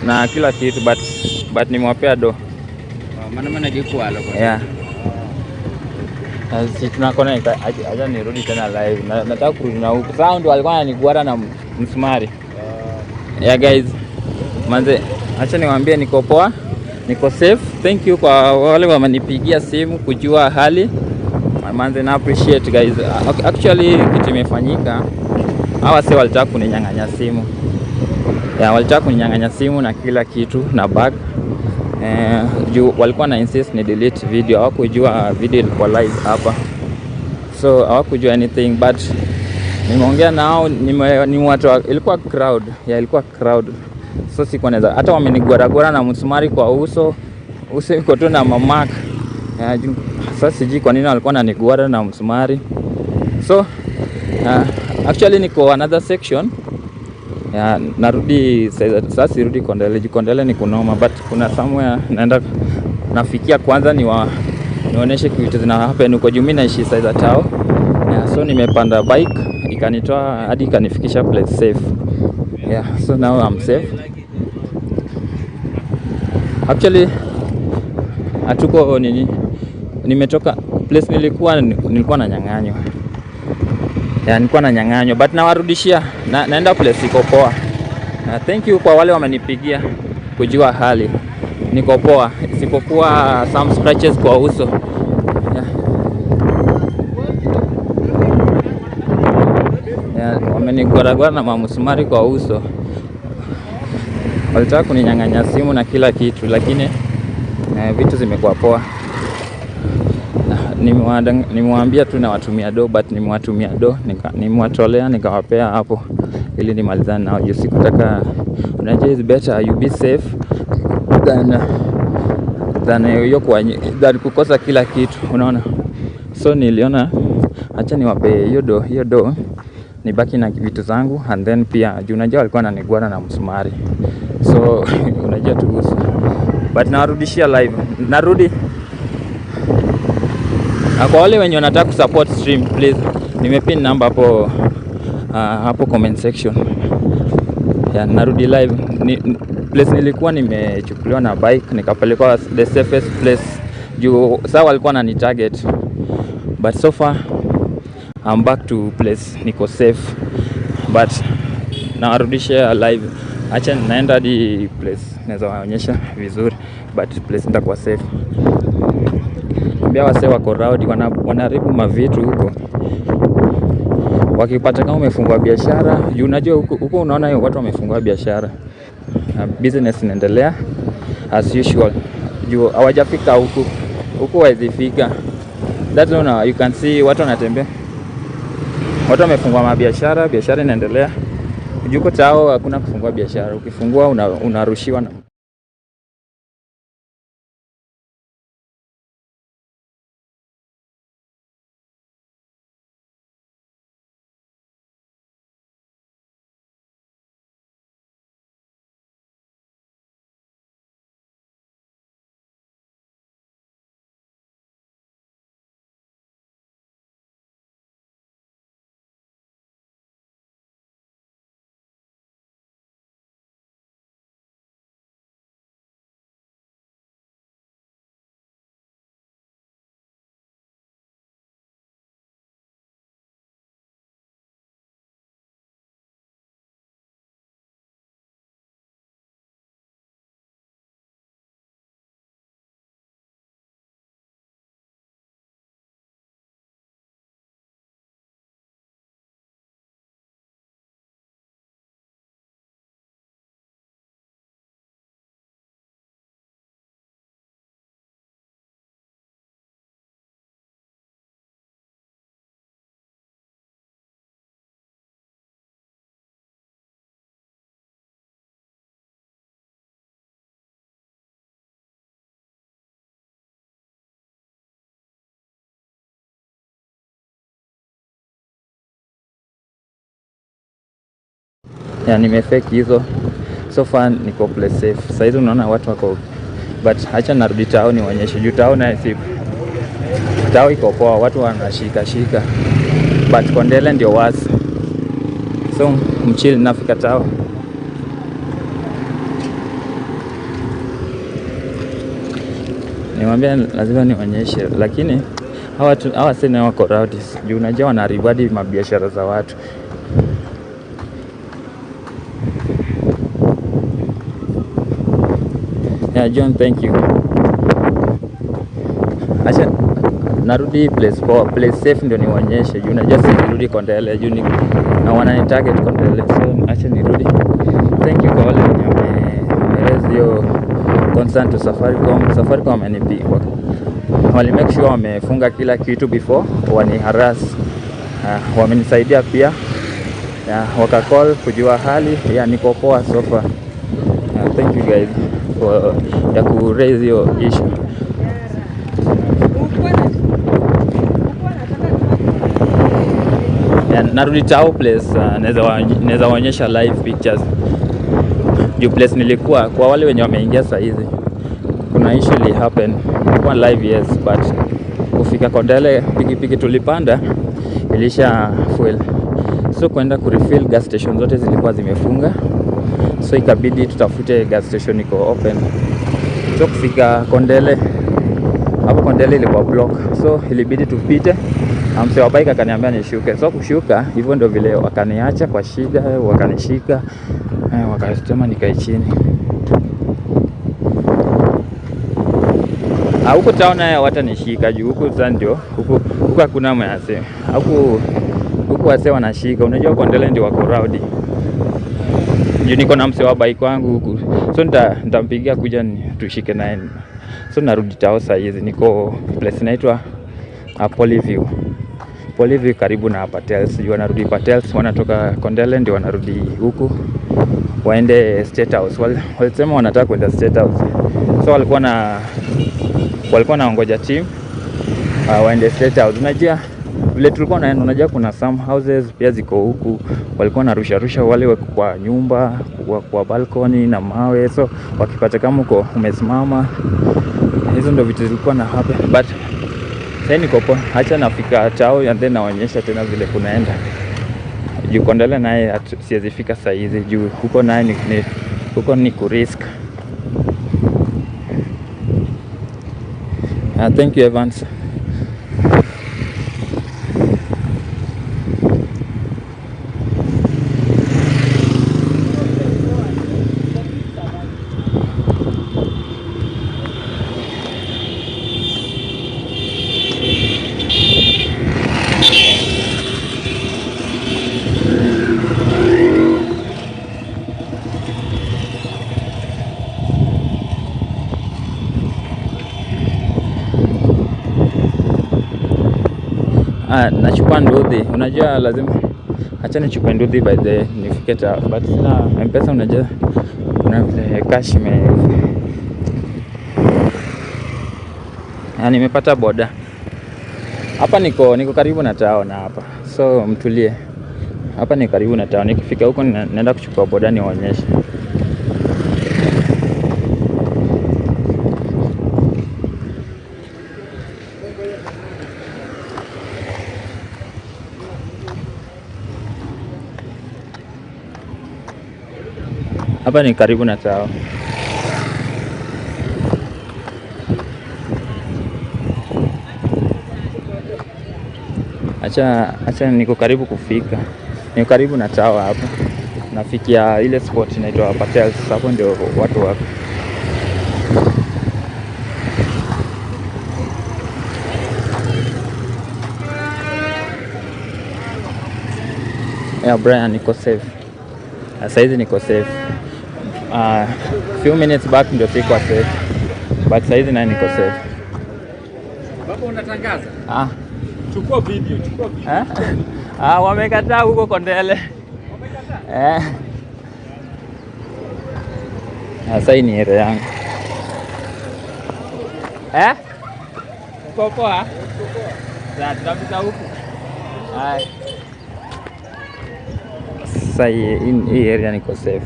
na kila kitu but nimewapea do. Maana gikwalo kwa. Yeah. Sisi tuna connect, acha nirudi tena live. Nataka kurudi na huku. Sound walikuwa wananiguara na msumari. Yeah guys. Manze, acha niwaambie niko poa, niko safe. Thank you kwa wale wamenipigia simu kujua hali. Manze na appreciate guys. Actually kitu imefanyika, hawa si walitaka kuninyang'anya simu. Yeah, walitaka kuninyang'anya simu na kila kitu na bag. Juu walikuwa na insist ni delete video, hawakujua video ilikuwa live hapa, so hawakujua anything, but nimeongea nao, ni watu ilikuwa crowd, yeah, ilikuwa crowd, so sikuwa naweza hata. Wamenigwaragwara na msumari kwa uso, uso iko tu na mamark. Yeah, sasa sijui kwa nini walikuwa wananigwara na msumari. So actually niko another section. Yeah, narudi sasa, sirudi Kondele juu Kondele ni kunoma, but kuna somewhere naenda nafikia kwanza niwaonyeshe kitu zina happen huko juu mimi naishi side za tao. Yeah, so nimepanda bike ikanitoa hadi ikanifikisha place safe. Yeah, so now I'm safe. Actually hatuko nini, nimetoka place nilikuwa nanyang'anywa. Yeah, nilikuwa nanyang'anywa, but nawarudishia naenda place iko poa. Thank you kwa wale wamenipigia kujua hali. Niko poa isipokuwa some scratches kwa uso. Yeah. Yeah, wamenigwaragwara na mamusumari kwa uso. Walitaka kuninyang'anya simu na kila kitu, lakini vitu zimekuwa poa. Nimewaambia tu nawatumia do, but nimewatumia do, nimewatolea nikawapea hapo ili nimalizane nao. Juu sikutaka, unajua is better you be safe than hiyo kwa than kukosa kila kitu, unaona. So niliona acha niwape hiyo do nibaki na vitu zangu, and then pia juu unajua walikuwa wananigwara na msumari, so unajua tu uso, but nawarudishia live, narudi. Na kwa wale wenye wanataka kusupport stream, please, nimepin number hapo, hapo comment section. Yeah, narudi live. Place nilikuwa nimechukuliwa na bike nikapelekwa the safest place juu saa walikuwa wanani target, but so far I'm back to place niko safe, but nawarudisha live. Acha naenda hadi place naweza waonyesha vizuri, but place nitakuwa safe. Ambia wasee wako rowdy, wanaharibu mavitu huko. Wakipata kama umefungua biashara, juu unajua huko huko unaona hiyo watu wamefungua biashara na business inaendelea as usual, juu hawajafika huku, huku hawezi fika. That's why you can see watu wanatembea, watu wamefungua mabiashara, biashara inaendelea. Juu huko tao hakuna kufungua biashara, ukifungua unarushiwa na ya nimefake hizo. So far niko place safe. Saizi unaona watu wako, but acha narudi tao niwaonyeshe, juu tao naye si tao iko poa, watu wanashika shika, but Kondele ndio wasi, so mchill, nafika tao. Nimwambia lazima nionyeshe, lakini hawa sasa wako rowdy juu unajua wanaharibu hadi mabiashara za watu. Yeah, John, thank you. Acha narudi place poa, place safe ndio niwaonyeshe, juu unajua sirudi Kondele juu ni na wanani target Kondele, so acha nirudi. Thank you kwa wale wenye wameraise hiyo concern to Safaricom. Safaricom wamenipiga, wali make sure wamefunga kila kitu before wani harass. Wamenisaidia pia, yeah, wakacall kujua hali, yeah, niko poa so far. Thank you guys for ya ku raise hiyo issue. Yeah, narudi tao place, naweza waonyesha live pictures juu place nilikuwa. Kwa wale wenye wameingia saa hizi, kuna issue li happen. Nilikuwa live, yes, but kufika Kondele pikipiki tulipanda ilisha fuel, so kwenda kurefill gas station zote zilikuwa zimefunga, so ikabidi tutafute gas station iko open. So kufika Kondele, hapo Kondele ilikuwa block, so ilibidi tupite. Msee wa bike akaniambia nishuke, so kushuka hivyo ndio vile wakaniacha kwa shida, wakanishika, wakasema nikae chini. Huku town naye watanishika juu huku sasa ndio huku huku hakuna mwase. Huku huku wase wanashika. Unajua Kondele ndio wako rowdy. Juu niko na msee wa bike wangu huku. So nitampigia kuja tushike naye. So narudi tao saa hizi, niko place inaitwa Polyview. Polyview karibu na Patels. Juu wanarudi Patels, wanatoka Kondele ndio wanarudi huku waende State House. Walisema wanataka kwenda State House. So walikuwa naongoja team waende State House. Unajua vile tulikuwa naenda, unajua kuna some houses pia ziko huku, walikuwa narusha rusha wale wako kwa nyumba, kwa balcony na mawe, so wakipata kama uko umesimama, hizo ndio vitu zilikuwa na happen. But sasa niko poa, acha nafika chao and then naonyesha tena vile kunaenda. Juu Kondele naye siwezi fika saa hizi juu huko naye ni huko ni kurisk. Thank you Evans. Nachukua nduthi, unajua lazima acha nichukue nduthi by the nifike ta, but sina M-Pesa, unajua kuna cash ime, nimepata boda hapa, niko karibu na town hapa, so mtulie hapa, ni karibu na town. Nikifika huko naenda kuchukua boda niwaonyeshe. Hapa ni karibu na tao. Acha niko karibu kufika. Niko karibu na tao hapa. Nafikia ile spot inaitwa Patels. Hapo ndio watu wako. Yeah, Brian, niko safe. Saizi niko safe. Few minutes back ndio sikuwa safe, but saizi naye niko safe. Baba unatangaza? Chukua video, chukua video. Wamekataa huko Kondele. Wamekataa? Sasa hii ni area yangu. Uko poa? Sasa tutapita huku. Hai. Sasa hii area niko safe.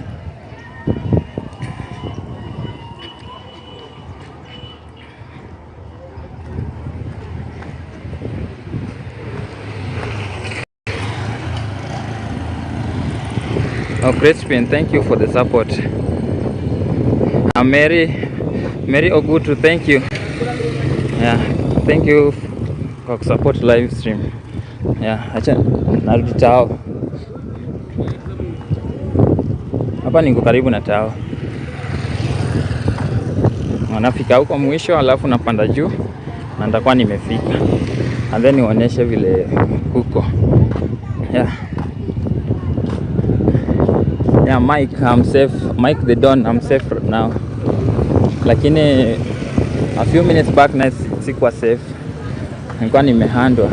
Oh, Crispin, thank you for the support. Mary Ogutu, thank you. Yeah, thank you for support live stream. Yeah, acha narudi tao. Hapa niko karibu na tao. Nafika huko mwisho alafu napanda juu na nitakuwa nimefika. And then nionyeshe vile huko. Yeah. Yeah, Mike, I'm safe. Mike the Don, I'm safe now. Lakini a few minutes back na sikuwa safe. Nilikuwa nimehandwa.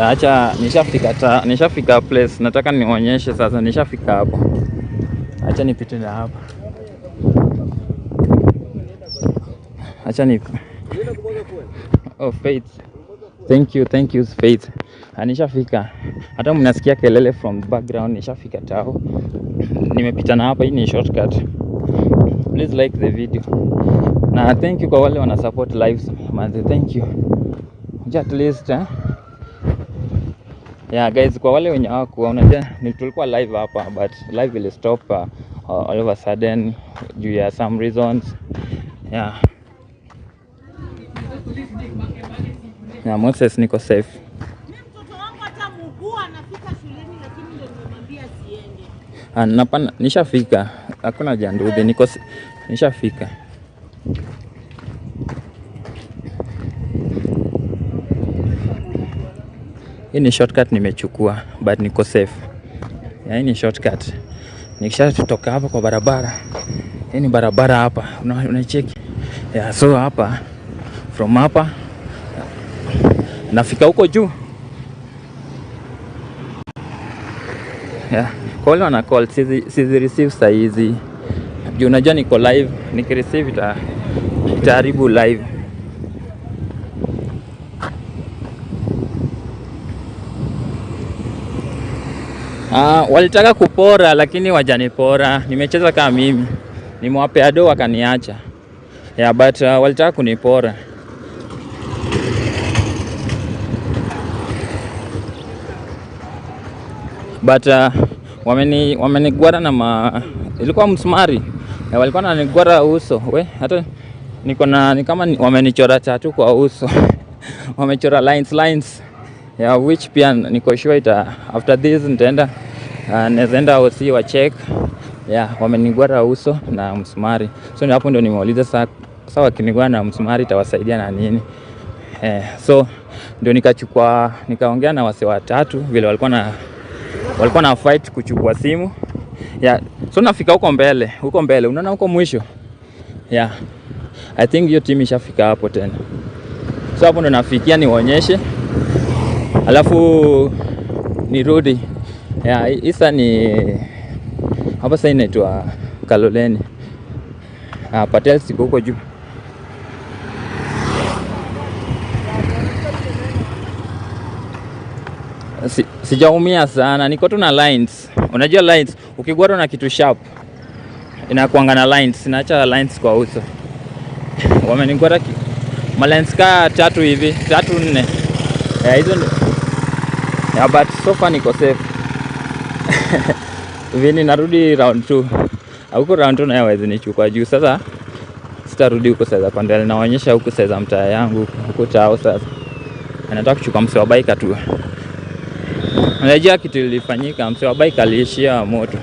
Acha nishafika place, nataka nionyeshe sasa, nishafika hapo. Acha nipite na hapa. Acha ni Oh, Faith. Thank you Faith. Nishafika. Hata mnasikia kelele from the background, nishafika tao. Nimepita na hapa, hii ni shortcut. Please like the video. Na thank you kwa wale wana support lives. Manze, thank you. At least yeah guys, kwa wale wenye hawakuwa, unajua tulikuwa live hapa but live will stop all of a sudden due ya some reasons. Yeah. Yeah, Moses niko safe. Mimi mtoto wangu hata mguu anafika shuleni lakini ndio nimemwambia siende. Nishafika. Hakuna jandude, niko nishafika. Hii ni shortcut nimechukua but niko safe. Yeah, hii ni shortcut. Nikishatoka hapa kwa barabara. Hii ni barabara hapa. Unaicheki. Yeah, so hapa from hapa nafika huko juu. Yeah, kwa wale wana call sizi receive saa hizi. Juu unajua niko live, nikireceive itaharibu live. Walitaka kupora lakini wajanipora. Nimecheza kama mimi. Nimewapea do wakaniacha. Yeah, but walitaka kunipora. But wamenigwara na ilikuwa msumari. Walikuwa wananigwara uso. We, hata niko na ni kama wamenichora tatu kwa uso. Wamechora lines. Yeah, which pia niko sure ita after this nitaenda naenda OC wa check. Yeah, wamenigwara uso na msumari. So hapo ndio nimeuliza sasa wakinigwara na msumari itawasaidia na nini? So ndio nikachukua, nikaongea na wase watatu vile walikuwa na fight kuchukua simu. Yeah, so nafika huko mbele, unaona huko mwisho. Yeah. I think hiyo team ishafika hapo tena. So hapo ndo nafikia niwaonyeshe. Alafu nirudi. Yeah, isa ni hapa sasa inaitwa Kaloleni. Patel siko huko juu. Sijaumia sana, niko tu na lines. Unajua lines, ukigwara na kitu sharp inakuanga na lines, inaacha lines kwa uso. Wamenigwara ma lines ka tatu hivi, 3 4. Yeah, hizo ndio. Yeah, but so far niko safe. Vini narudi round 2. Huko round 2 nayo hawezi nichukua juu sasa. Sitarudi huko sasa kwa ndani, naonyesha huko sasa mtaa yangu huko tao sasa. Anataka kuchukua mse wa bike tu. Unajua kitu ilifanyika, mse wa bike aliishia moto.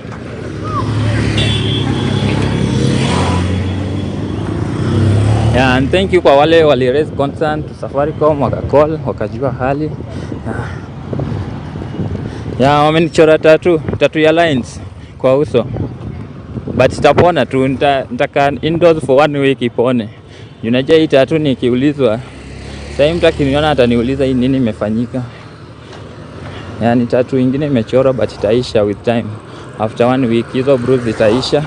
Yeah, and thank you kwa wale wali raise concern to Safaricom, wakacall, wakajua hali. Yeah, wamenichora tatu ya lines kwa uso. But sitapona tu, nitaka indoors for 1 week ipone. Unajua hii tatu nikiulizwa, sasa mtu akiniona ataniuliza hii nini imefanyika. Yani tatu ingine imechora but itaisha with time. After 1 week hizo bruise itaisha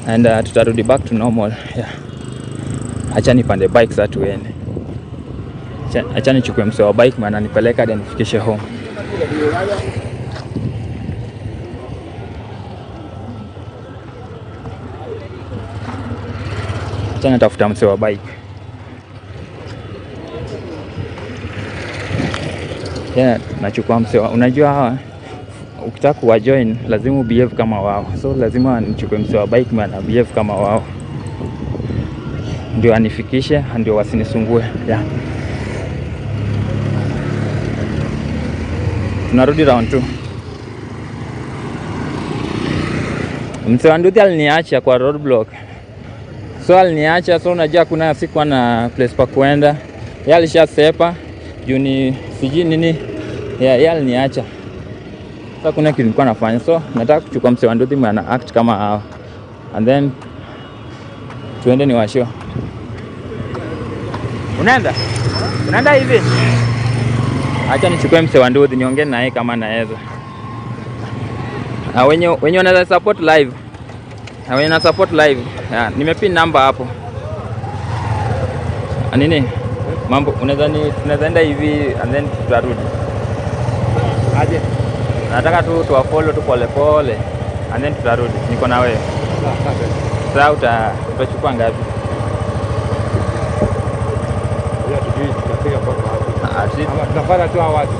and tutarudi back to normal. Yeah. Acha nipande bike sasa tuende. Acha nichukue mse wa bike maana nipeleka hadi nifikishe home. Acha nitafuta mse wa bike. Yeah, nachukua mse wa, unajua hawa ukitaka kuwa join lazima behave kama wao. So lazima nichukue mse wa bike maana behave kama wao. Ndio anifikishe, ndio wasinisungue. Yeah. Tunarudi round 2. Mse wa nduthi aliniacha kwa roadblock. So aliniacha, so unajua kuna siku na place pa kuenda. Yeye alishasepa juu ni sijui nini. Yeah, yeye aliniacha. Sasa kuna kitu nilikuwa nafanya. So nataka kuchukua msee wa nduthi mwenye ana act kama hao. And then tuende niwashow. Unaenda? Unaenda hivi? Acha nichukue msee wa nduthi niongee naye kama naweza. Ah, wenye wanaweza support live. Na wenye na support live. Yeah, nimepin namba hapo. Nini? Mambo unaweza ni tunaweza enda hivi and then tutarudi. Aje. Nataka tu tuwafollow tu pole pole and then tutarudi. Niko na wewe. Sasa utachukua ngapi? Hatujui tutafika mpaka wapi. Ah, Ama tunafuata tu hawa watu.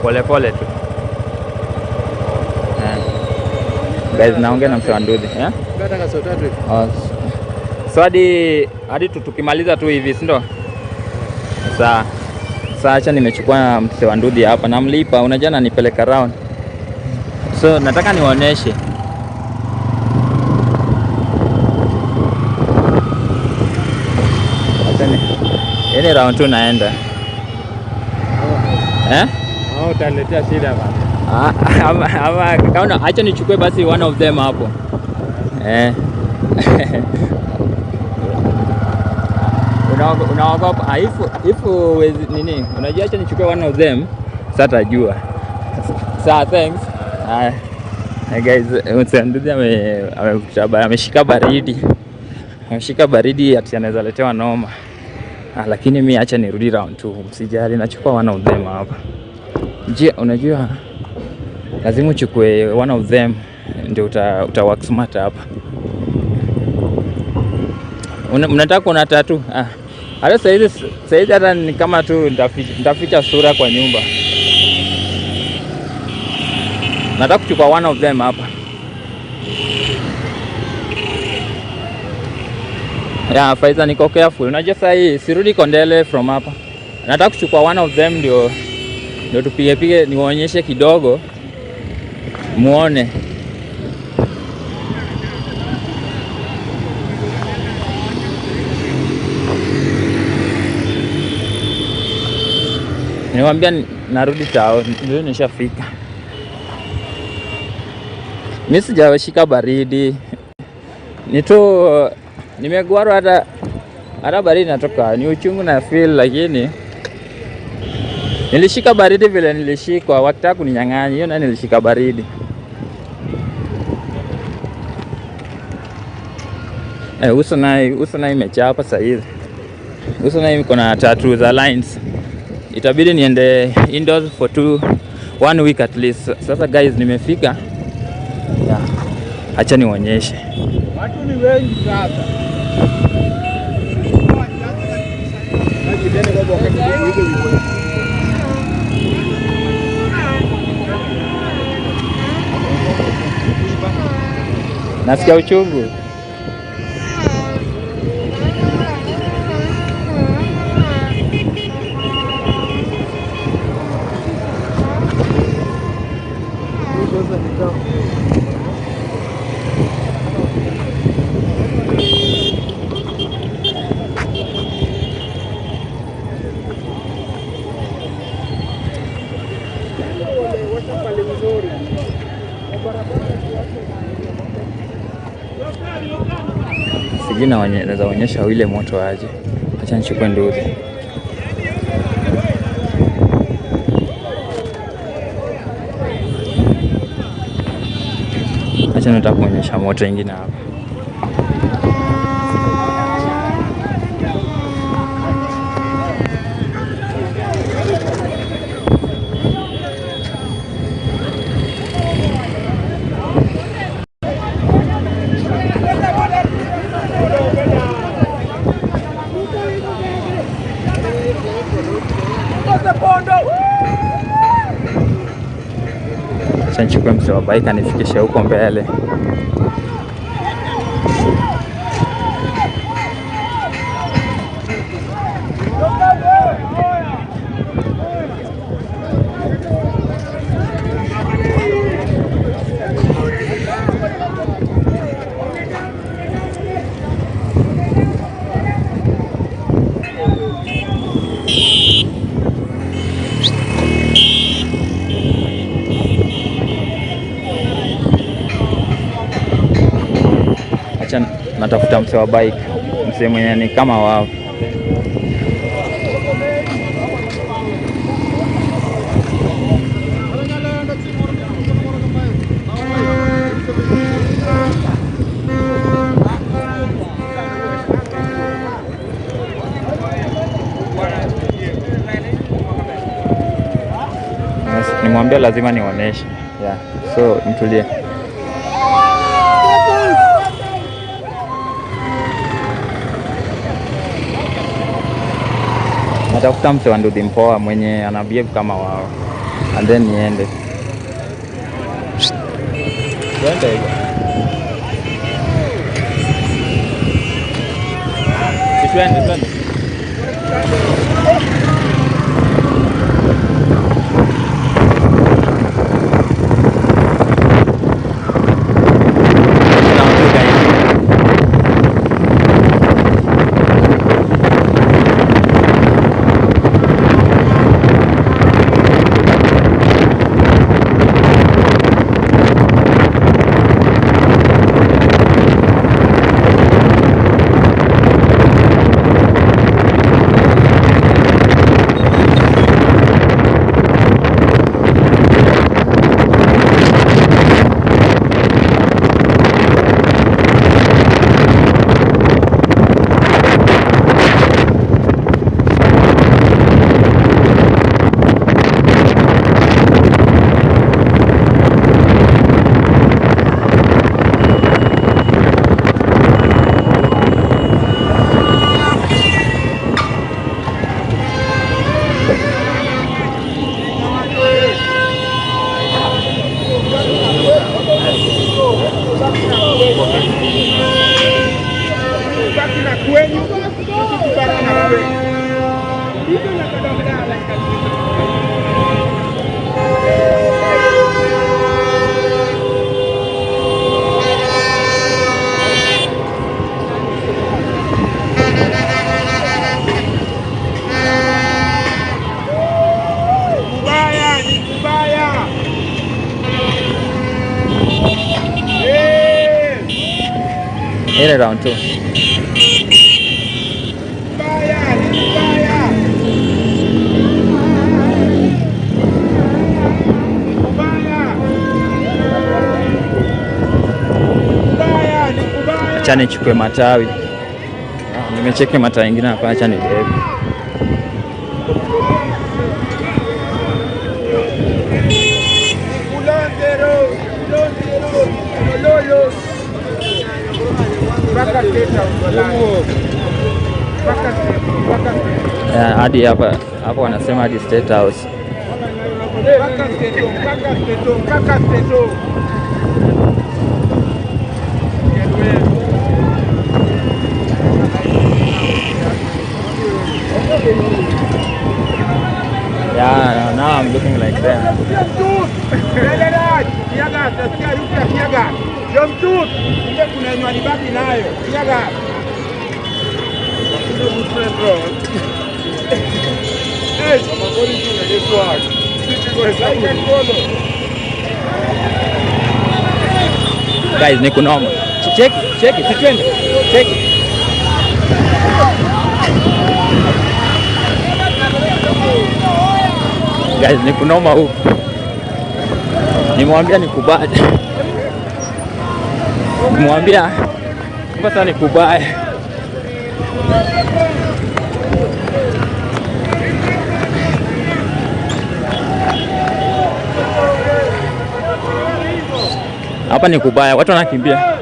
Pole pole tu. Guys, naongea na msee wa nduthi, eh? Nataka saa tatu. Oh, so hadi tukimaliza tu hivi, si ndio? Sasa acha nimechukua msee wa nduthi hapa, namlipa, unajua ananipeleka round. So nataka niwaoneshe. Acha ni ile round tu naenda. Eh? Hao utaniletea shida bana. Ama kama acha nichukue basi one of them hapo. Unaogopa if nini? Unajua acha nichukue one of them sasa tajua. Sawa, thanks. Hi guys, msee ameshika baridi. Ameshika baridi ati anaweza letewa noma. Lakini mimi acha nirudi round 2, msijali, nachukua one of them hapa. Je, unajua lazima uchukue one of them ndio uta work smart hapa. Mnataka kuona tatu? Hata saizi hata ni kama tu nitaficha sura kwa nyumba. Nataka kuchukua one of them hapa. Yeah, Faiza niko careful. Unajua sasa hii sirudi Kondele from hapa. Nataka kuchukua one of them ndio tupige pige niwaonyeshe kidogo muone. Niwaambia narudi tao, ndio nishafika. Mimi sijashika baridi. Ni tu nimegwarwa hata baridi natoka, ni uchungu na feel, lakini nilishika baridi vile nilishikwa, wakitaka kuninyang'anya hiyo na nilishika baridi. Uso naye imechapa sasa hivi. Uso naye iko na tattoo za lines. Itabidi niende indoors for 1 week at least. Sasa guys nimefika. Yeah. Acha nionyeshe. Watu ni wengi sasa. Nasikia uchungu. Sijui naweza onyesha ile moto aje. Acha nichukue nduthi. Acha nataka kuonyesha moto ingine hapa. Acha nichukue msee wa bike anifikishe huko mbele. Natafuta msee wa bike, msee mwenye ni kama wao. Nimwambia lazima niwaoneshe. Yeah. So mtulie. Natafuta mse wa nduthi mpoa mwenye ana behave kama wao. And then niende. Twende hivyo. Twende, twende. Ile round 2. Acha nichukue matawi. Nimecheki matawi mengine hapa, acha nibebe. Hadi hapa hapo wanasema hadi State House. Yeah, now I'm looking like them. Guys, ni kunoma. Check, check, twende. Check. Guys, ni kunoma huku. Nimwambia nikubali. Nimwambia sasa nikubali. Hapa ni kubaya, watu wanakimbia.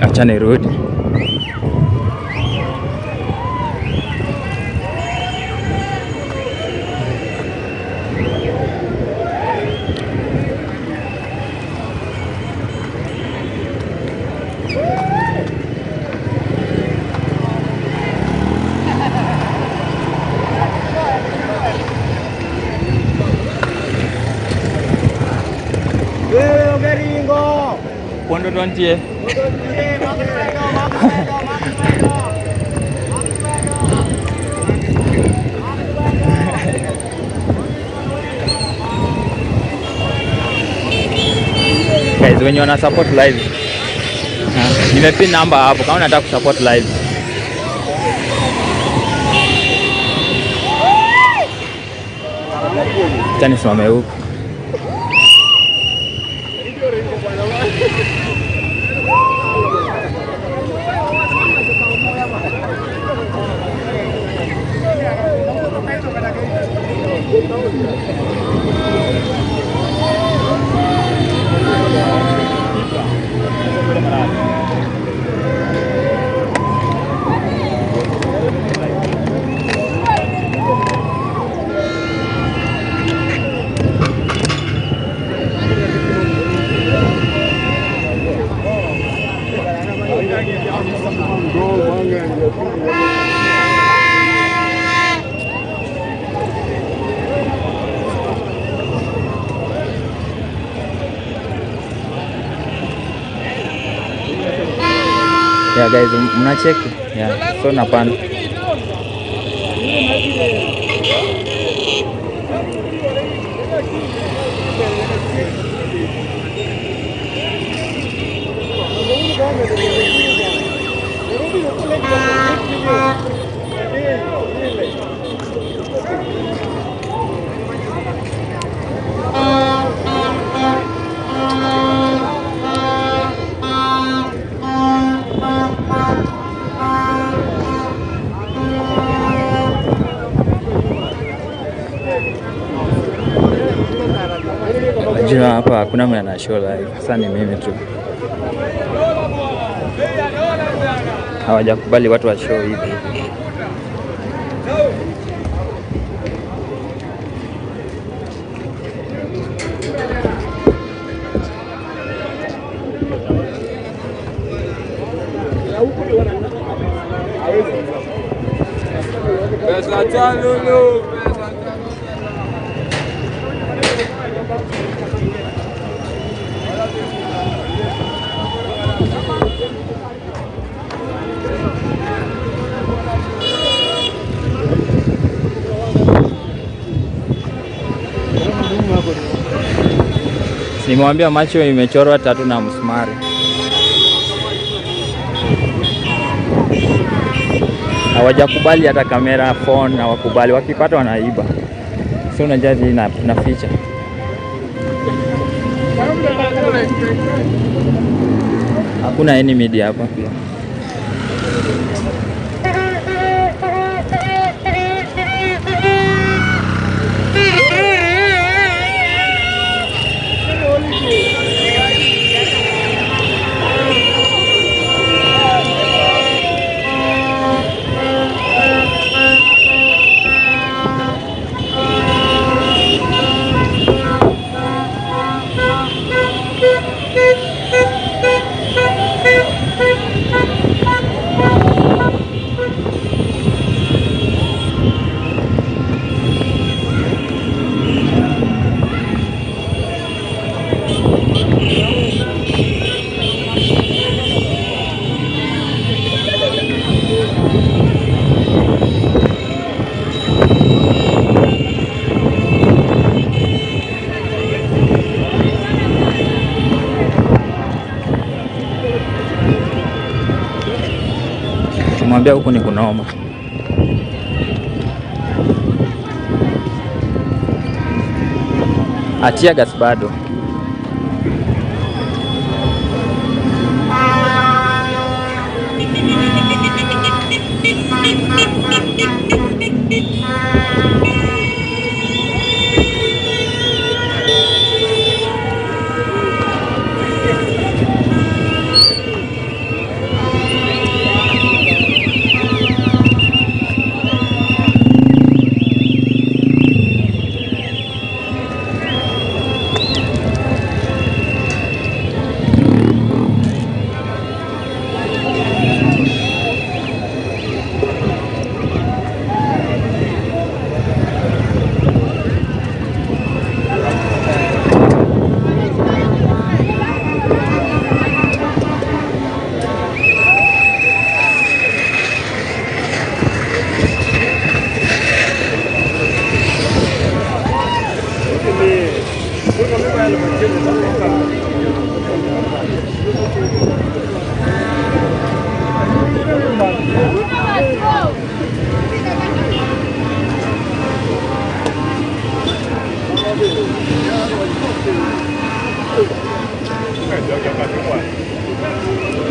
Acha nirudi. Pondo dontie. Guys, wenye wana support live. Nimepin namba hapo kama unataka kusupport live. Acha nisimame huku. Yeah guys, mnacheki. Yeah, so napanda. Najua hapa hakuna mwenye ana show live. Sasa ni mimi tu. Hawajakubali watu wa show hivi. Nimewambia macho imechorwa tatu na msumari. Hawajakubali hata kamera, phone hawakubali, wakipata wanaiba. So unajua na ficha. Hakuna any media hapa pia. Mwambia huku ni kunoma. Atia gas bado.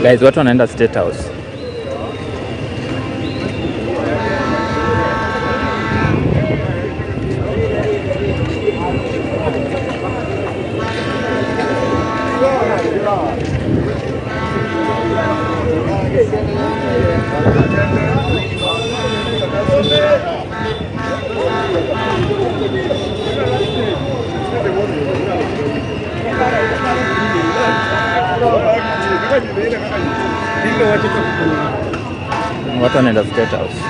Guys, watu wanaenda State House. Watu wanaenda State House.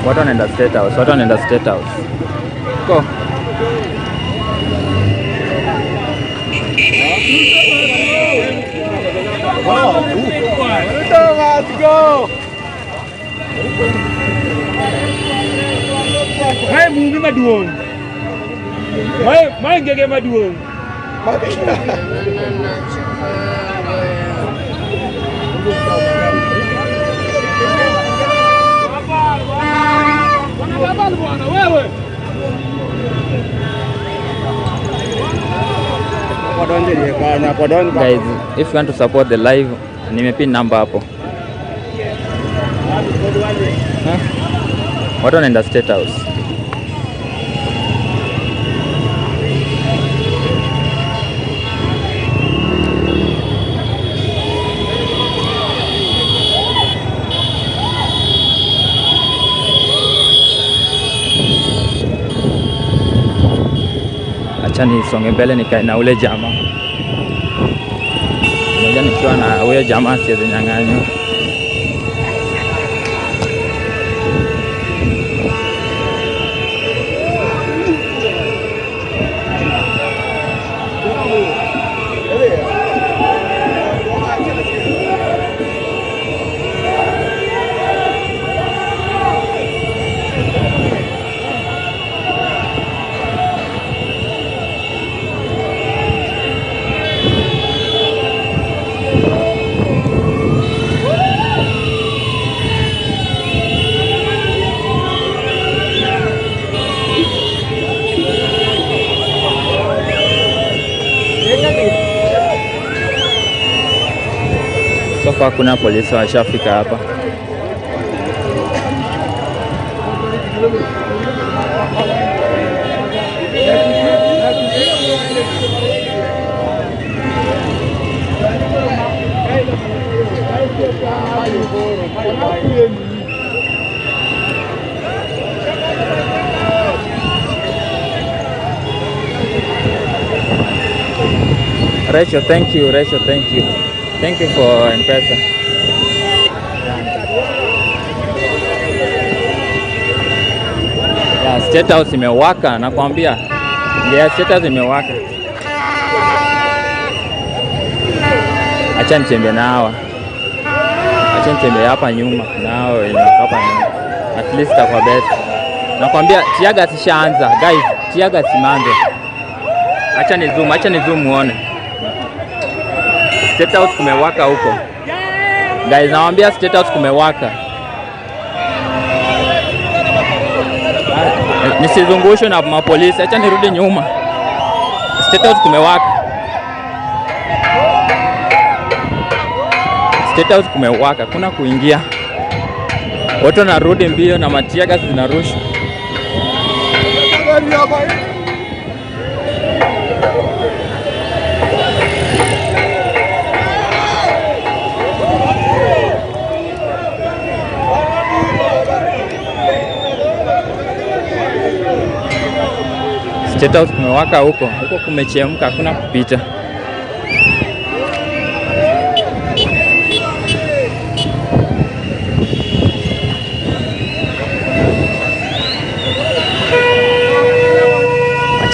Watu wanaenda State House, watu wanaenda State House. Go. Let's go. Mae mumbi maduong'. Mae ngege maduong'. Guys, if you want to support the live, nimepin number hapo. Huh? Watu wanaenda State House. Acha nisonge mbele nikae na ule jamaa. Ngoja nikiwa na huyo jamaa siwezi nyang'anywa. So far kuna polisi washafika hapa. Rachel, thank you. Rachel, thank you. Thank you for M-Pesa. Yeah, State House imewaka, nakwambia. Yeah, State House imewaka. Acha nitembee na hawa. Acha nitembee hapa nyuma na hao wenye hapa nyuma. At least kwa better. Nakwambia tear gas ishaanza. Guys, tear gas imeanza. Acha ni zoom muone. State House kumewaka huko. Guys, nawaambia State House kumewaka. Nisizungushwe na mapolisi, acha nirudi nyuma. State House kumewaka. State House kumewaka, kuna kuingia. Watu wanarudi mbio na matia gas zinarushwa. State House kumewaka huko, huko kumechemka, hakuna kupita.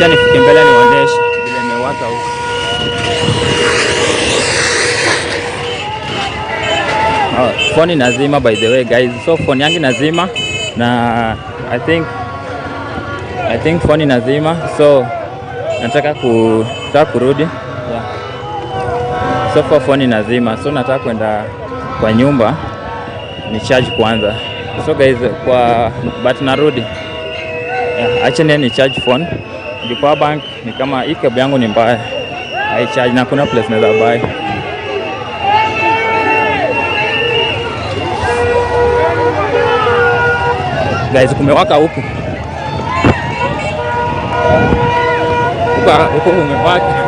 Acha nifike mbele niwaoneshe vile imewaka huko. Oh, phone inazima by the way guys. So phone yangu inazima na I think phone inazima, so nataka kurudi. Yeah. So far phone inazima, so nataka kwenda kwa nyumba ni charge kwanza. So guys, kwa but narudi. Yeah, acha ni charge phone. Juu power bank ni kama hii cable yangu ni mbaya. Hai charge na kuna place naweza buy. Guys, kumewaka huku. Huku kumewaka.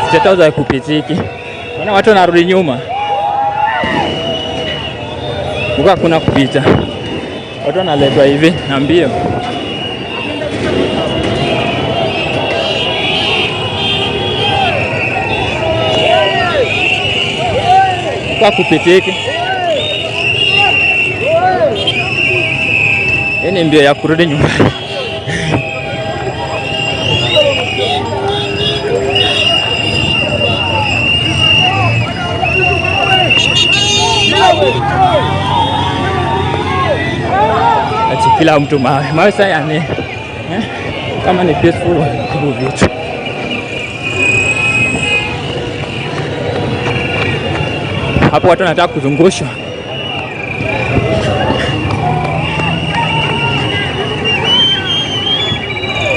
State House haikupitiki. Maana watu wanarudi nyuma. Huko hakuna kupita. Watu wanaletwa hivi na mbio. Huko hakupitiki. Hii ni mbio ya kurudi nyumbani. Ati kila mtu mawe mawe sasa, yani kama ni peaceful wanaharibu vitu. Hapo watu wanataka kuzungushwa.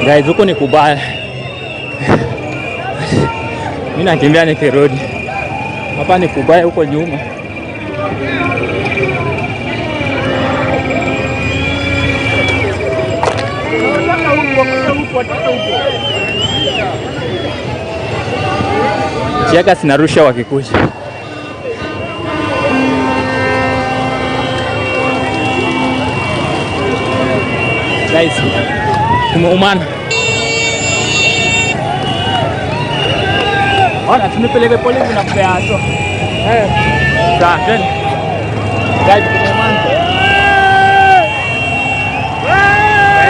Guys, huko ni kubaya. Mimi nakimbia nikirudi. Hapa ni kubaya huko nyuma. Cheka sinarusha wakikuja. Guys, kumeumana. Ona tunipeleke polisi na kupea hatua. Sawa, twende. Guys, kumeumana.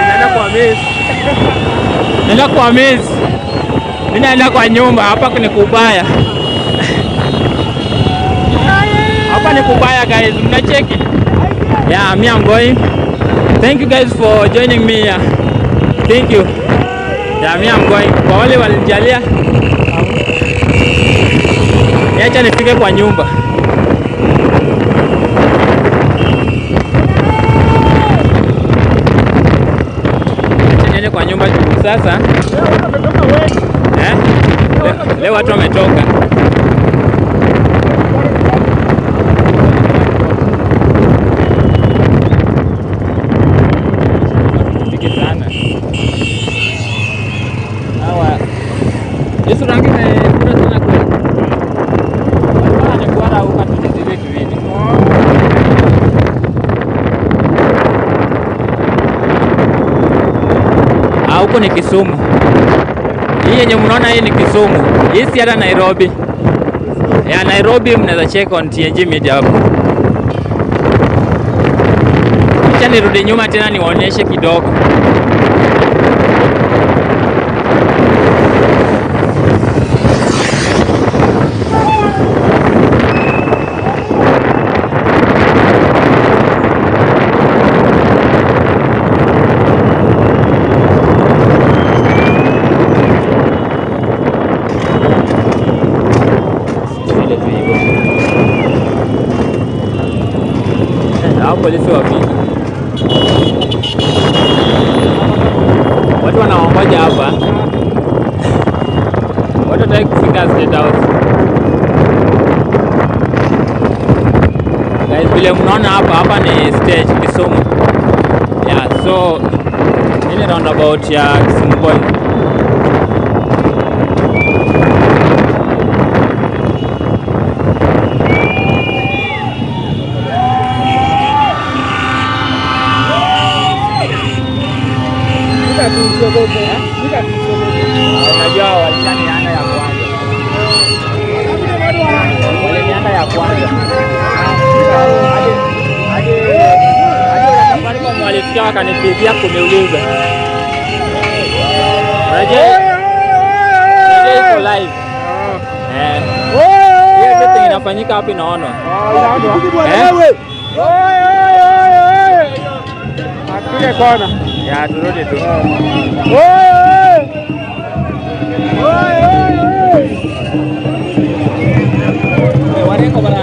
Naenda kwa miss. Naenda kwa miss. Mimi naenda kwa nyumba, hapa ni kubaya. Hapa ni kubaya guys, mnacheki. Yeah, me I'm going. Thank you guys for joining me here. Thank you. Yeah, me I'm going. Kwa wale walinijalia, niacha nifike kwa nyumba. Acha niende kwa nyumba juu sasa. Leo watu wametoka. Sana. Hawa Yesu rangi imefura sana kweli. Walikuwa ni huko tucheze kiwili. Ah, huko ni Kisumu. Hii yenye mnaona hii ni Kisumu. Hii si hata Nairobi. Ya Nairobi mnaweza check on TNG Media hapo. Acha nirudi nyuma tena niwaonyeshe kidogo. Vile tu hivyo. Hao polisi wafika. Watu wanaongoja hapa. Watu wataki kufika State House. Guys, vile mnaona hapa, hapa ni stage Kisumu. Yeah, so hii ni roundabout ya Kisumu Boys. Unajua walishanianda ya kwanza. Walinianda ya kwanza. Hadi hadi walisikia wakanipigia kuniuliza. Unajua iko live. Eh. Everything inafanyika hapa inaonwa. Eh? Apige kona. Ya turudi tu. Warengo bana.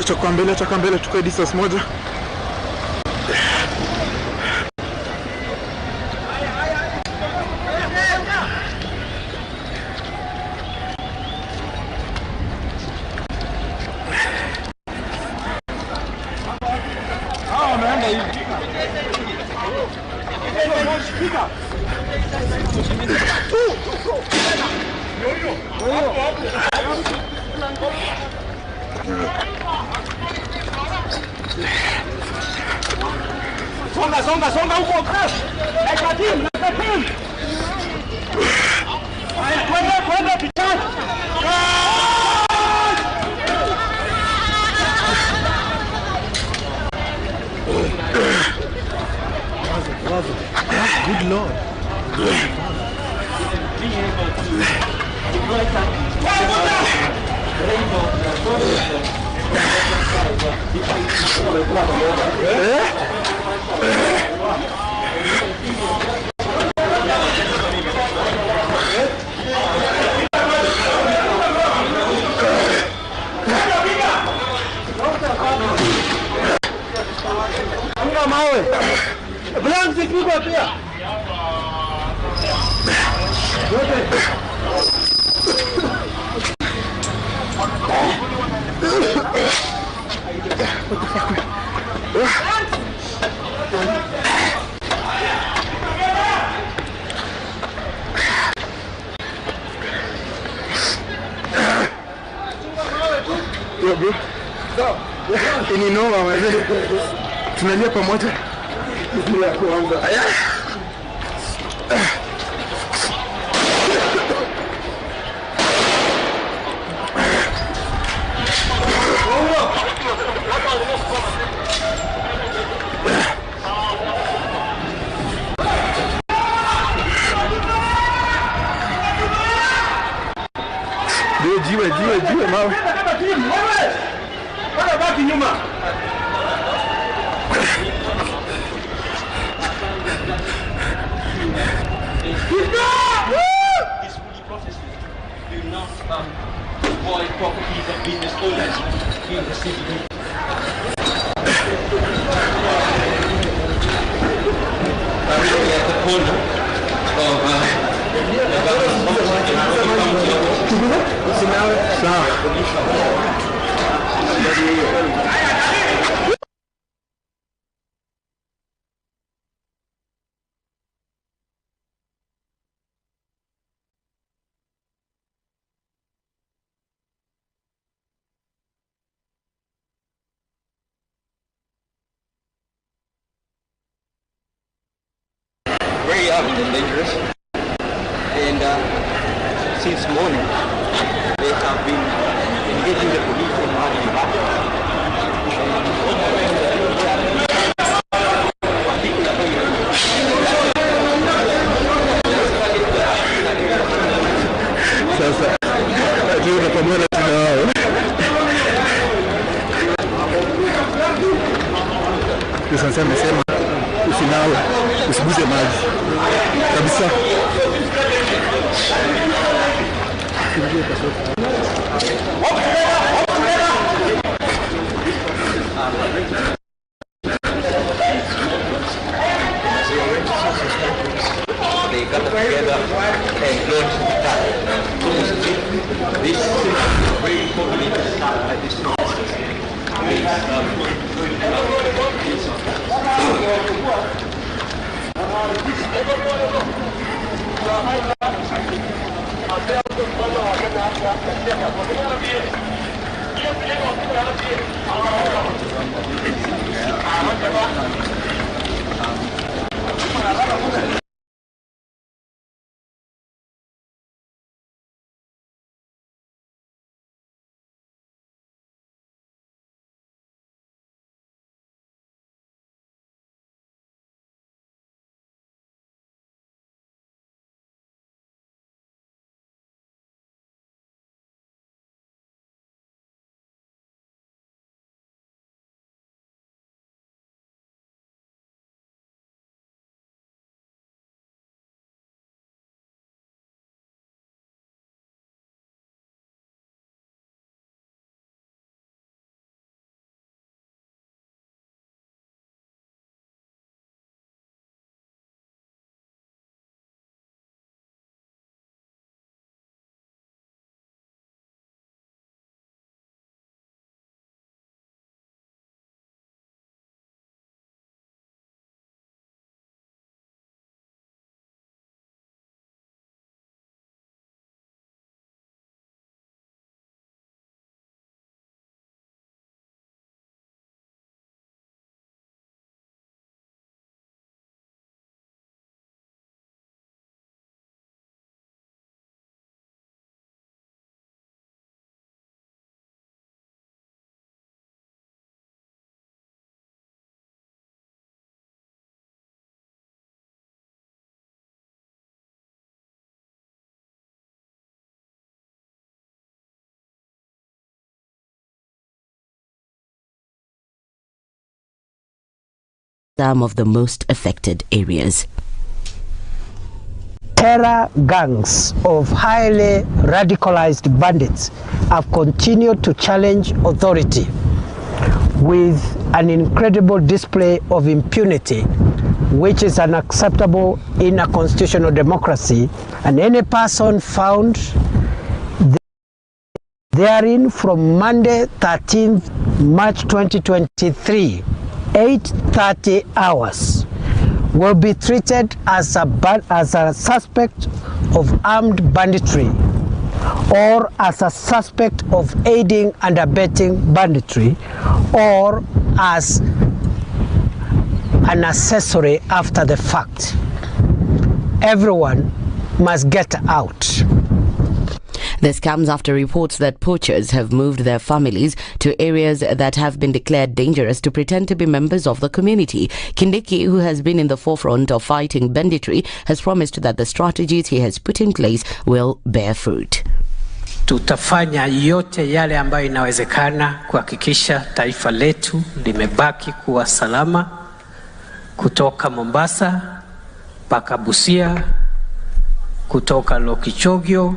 Acha kwa mbele tukae distance moja. Songa huko crash. Like a team. Haya, kwenda pichana. Good Lord. Yo bro. Ni noma mzee. Tunalia pamoja. Bila kuanza. Jiwe mawe. Baki nyuma. These processes do not spoil properties of business owners in the city. Really at the corner of the governor's office in Nairobi County Office. Very armed and dangerous, and since morning they have been engaging the police in having a battle. Sasa tuko pamoja na wao. Sasa amesema usinawe, usiguze maji kabisa. They gather together and launch the attack. This is very populated at this process. some of the most affected areas. Terror gangs of highly radicalized bandits have continued to challenge authority with an incredible display of impunity, which is unacceptable in a constitutional democracy, and any person found therein from Monday 13th March 2023, 8:30 hours, will be treated as a suspect of armed banditry or as a suspect of aiding and abetting banditry or as an accessory after the fact. Everyone must get out. This comes after reports that poachers have moved their families to areas that have been declared dangerous to pretend to be members of the community. Kindiki, who has been in the forefront of fighting banditry, has promised that the strategies he has put in place will bear fruit. Tutafanya yote yale ambayo inawezekana kuhakikisha taifa letu limebaki kuwa salama, kutoka Mombasa mpaka Busia, kutoka Lokichogio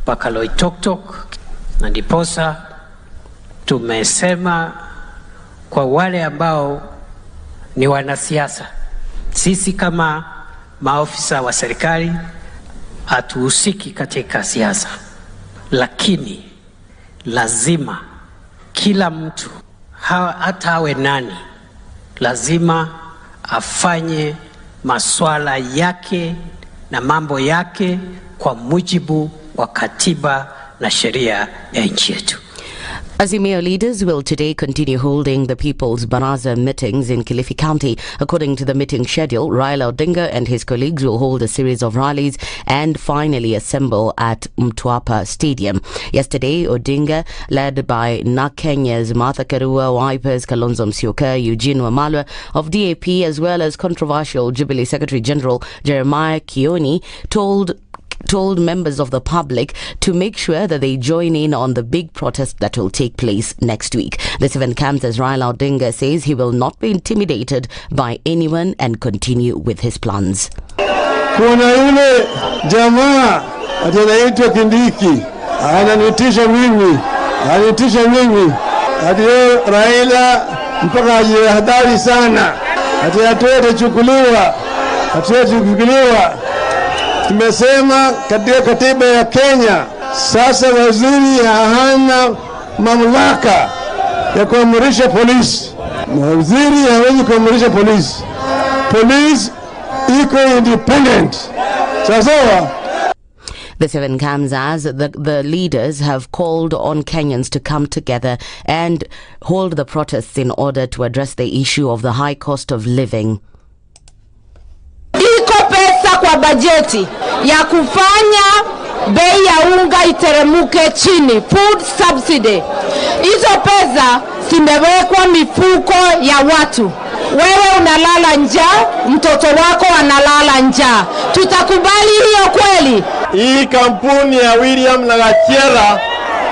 mpaka Loitoktok. Na ndiposa tumesema kwa wale ambao ni wanasiasa, sisi kama maofisa wa serikali hatuhusiki katika siasa, lakini lazima kila mtu hata awe nani, lazima afanye maswala yake na mambo yake kwa mujibu wa katiba na sheria ya nchi yetu. Azimio leaders will today continue holding the People's Baraza meetings in Kilifi County. According to the meeting schedule, Raila Odinga and his colleagues will hold a series of rallies and finally assemble at Mtwapa Stadium. Yesterday, Odinga, led by NARC Kenya's Martha Karua, Wiper's Kalonzo Musyoka, Eugene Wamalwa of DAP, as well as controversial Jubilee Secretary General Jeremiah Kioni, told members of the public to make sure that they join in on the big protest that will take place next week. This event comes as Raila Odinga says he will not be intimidated by anyone and continue with his plans. Kuna yule jamaa anaitwa Kindiki ananitisha mimi ati Raila mpaka ajihadhari sana, ati hatuwezi chukuliwa. Tumesema katika katiba ya Kenya sasa waziri hana mamlaka ya kuamrisha polisi. Waziri hawezi kuamrisha polisi. Police iko independent. Sasa This event comes as the leaders have called on Kenyans to come together and hold the protests in order to address the issue of the high cost of living. Iko pesa kwa bajeti ya kufanya bei ya unga iteremuke chini, food subsidy. Hizo pesa zimewekwa mifuko ya watu. Wewe unalala njaa, mtoto wako analala njaa. Tutakubali hiyo kweli? Hii kampuni ya William na Gachera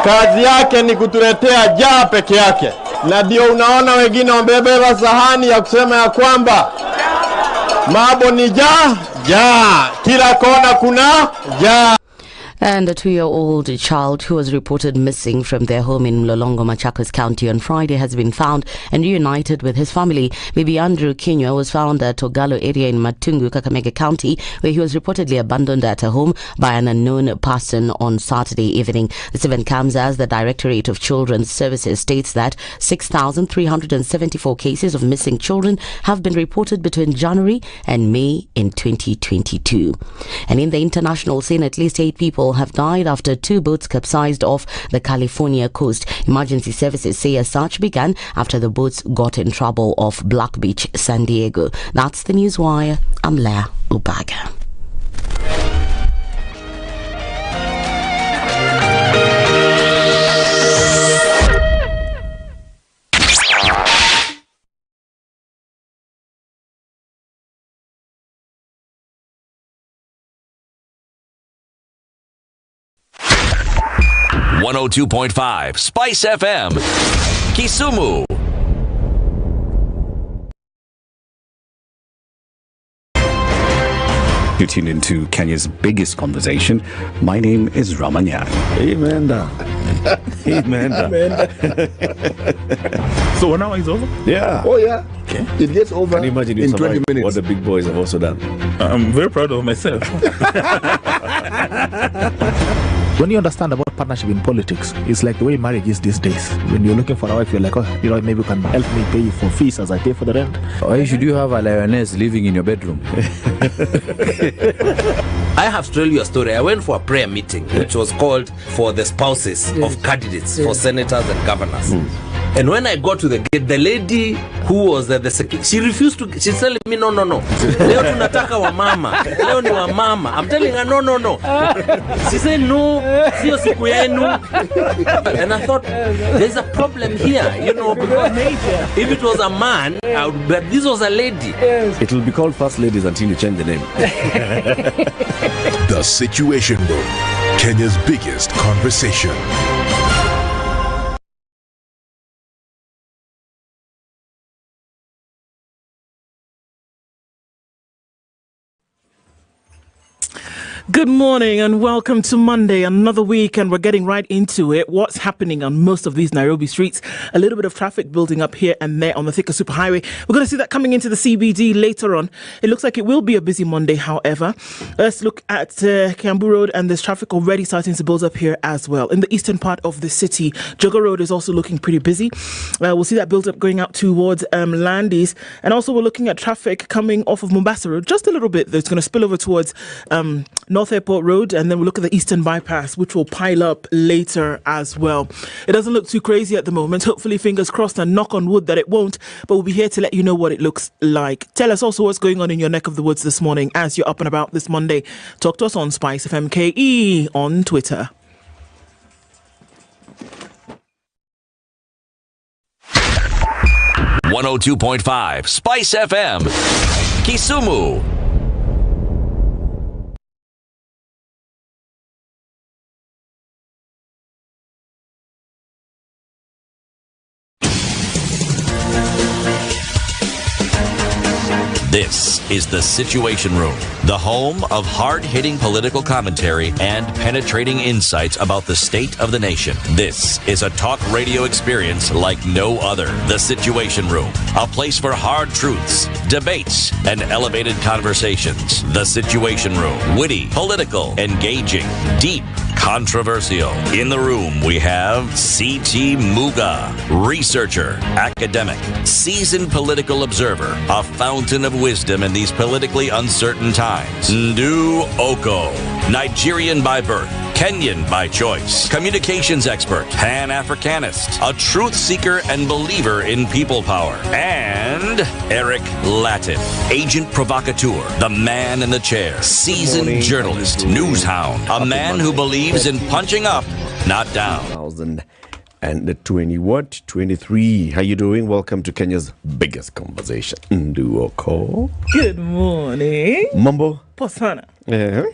kazi yake ni kutuletea jaa peke yake. Na ndio unaona wengine wamebeba sahani ya kusema ya kwamba mambo ni jaa, jaa. Kila kona kuna jaa. And a 2-year-old child who was reported missing from their home in Mlolongo, Machakos County on Friday has been found and reunited with his family. Baby Andrew Kinyua was found at Ogalo area in Matungu, Kakamega County, where he was reportedly abandoned at a home by an unknown person on Saturday evening. This event comes as the Directorate of Children's Services states that 6,374 cases of missing children have been reported between January and May in 2022. And in the international scene, at least 8 people have died after 2 boats capsized off the California coast. Emergency services say a search began after the boats got in trouble off Black Beach, San Diego. That's the News Wire. I'm Leah Ubaga. .5 Spice FM, Kisumu. You're tuned into Kenya's biggest conversation. My name is Ramanyang. Amen. Amen. So 1 hour is over? Yeah. Oh, yeah. Okay. It gets over. Can you imagine in 20 minutes? What the big boys have also done. I'm very proud of myself. When you understand about partnership in politics, it's like the way marriage is these days. When you're looking for a wife, you're like, oh, you know, maybe you can help me pay for fees as I pay for the rent. Why should you have a lioness living in your bedroom? I have to tell you a story. I went for a prayer meeting, which was called for the spouses of candidates for senators and governors. And when I got to the gate, the lady who was the security, she refused to, she's telling me, no, no, no. Leo tunataka wamama. Leo ni wamama. I'm telling her, no, no, no. She said, no, sio siku yenu. And I thought, there's a problem here, you know, because if it was a man, I would, but this was a lady. Yes. It will be called First Ladies until you change the name. The Situation Room, Kenya's biggest conversation. Good morning and welcome to Monday, another week, and we're getting right into it. What's happening on most of these Nairobi streets? A little bit of traffic building up here and there on the Thika Superhighway. We're going to see that coming into the CBD later on. It looks like it will be a busy Monday, however. Let's look at Kiambu Road, and there's traffic already starting to build up here as well. In the eastern part of the city, Jogoo Road is also looking pretty busy. We'll see that build up going out towards Landis, and also we're looking at traffic coming off of Mombasa Road just a little bit. It's going to spill over towards North Airport Road, and then we'll look at the Eastern Bypass, which will pile up later as well. It doesn't look too crazy at the moment. Hopefully, fingers crossed and knock on wood that it won't, but we'll be here to let you know what it looks like. Tell us also what's going on in your neck of the woods this morning as you're up and about this Monday. Talk to us on Spice FM KE on Twitter. 102.5 Spice FM, Kisumu. This is The Situation Room, the home of hard-hitting political commentary and penetrating insights about the state of the nation. This is a talk radio experience like no other. The Situation Room, a place for hard truths, debates, and elevated conversations. The Situation Room, witty, political, engaging, deep, controversial. In the room, we have C.T. Muga, researcher, academic, seasoned political observer, a fountain of wisdom in these politically uncertain times. Ndu Oko, Nigerian by birth, Kenyan by choice, communications expert, Pan-Africanist, a truth seeker and believer in people power, and Eric Latif, agent provocateur, the man in the chair, seasoned journalist, news hound, a man who believes in punching up, not down. 2023. How you doing? Welcome to Kenya's biggest conversation. Ndu Oko. Good morning. Mambo. Posana. Yeah.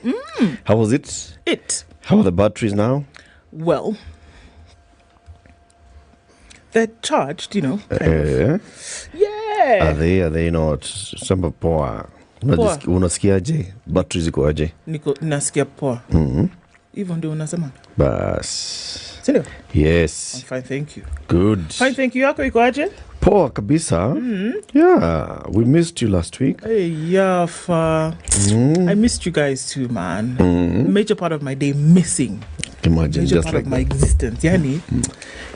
How was it? It. How are the batteries now? Well, they're charged, you know. Yeah. Are they? Are they not? Samba poa. Unasikiaje? Batteries ziko aje? Niko nasikia poa. Even though unasema. Bas. Sindio? Yes. I'm fine, thank you. Good. Fine, thank you. Yako iko aje? Poa kabisa. Yeah, we missed you last week. Hey, yeah, I missed you guys too, man. Major part of my day missing. Imagine, major just part like of my existence. Yani,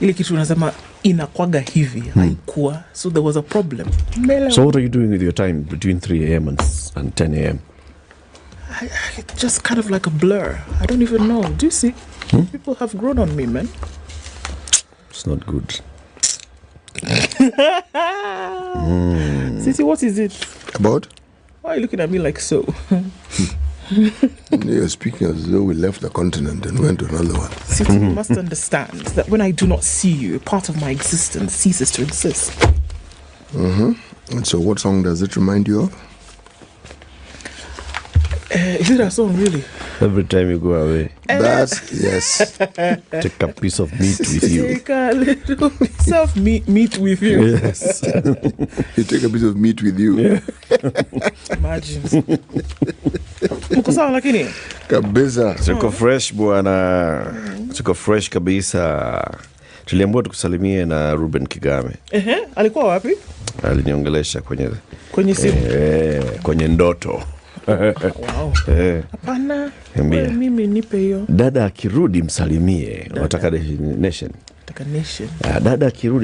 ile kitu unasema inakwaga hivi, haikuwa. So there was a problem. So what are you doing with your time between 3 a.m. and 10 a.m.? I just kind of like a blur. I don't even know. Do you see? People have grown on me, man. It's not good. Sisi, what is it? About? Why are you looking at me like so? You're speaking as though we left the continent and went to another one. Sisi, you must understand that when I do not see you, part of my existence ceases to exist. And so what song does it remind you of? Is it a song, really? Every time you go away. That's, yes. Take a piece of meat with you. Take a little piece of meat with you. Yes. You take a piece of meat with you. Yeah. Imagine. Mko sawa lakini? Kabisa. Tuko fresh bwana, tuko fresh kabisa. Tuliambiwa tukusalimie na Ruben Kigame. Ehe, alikuwa wapi? Aliniongelesha kwenye Kwenye simu. Kwenye ndoto. Wow. Hapana. Niambie. Wewe mimi nipe hiyo. Dada akirudi msalimie. Unataka nation? Nataka nation. Ah, dada akirudi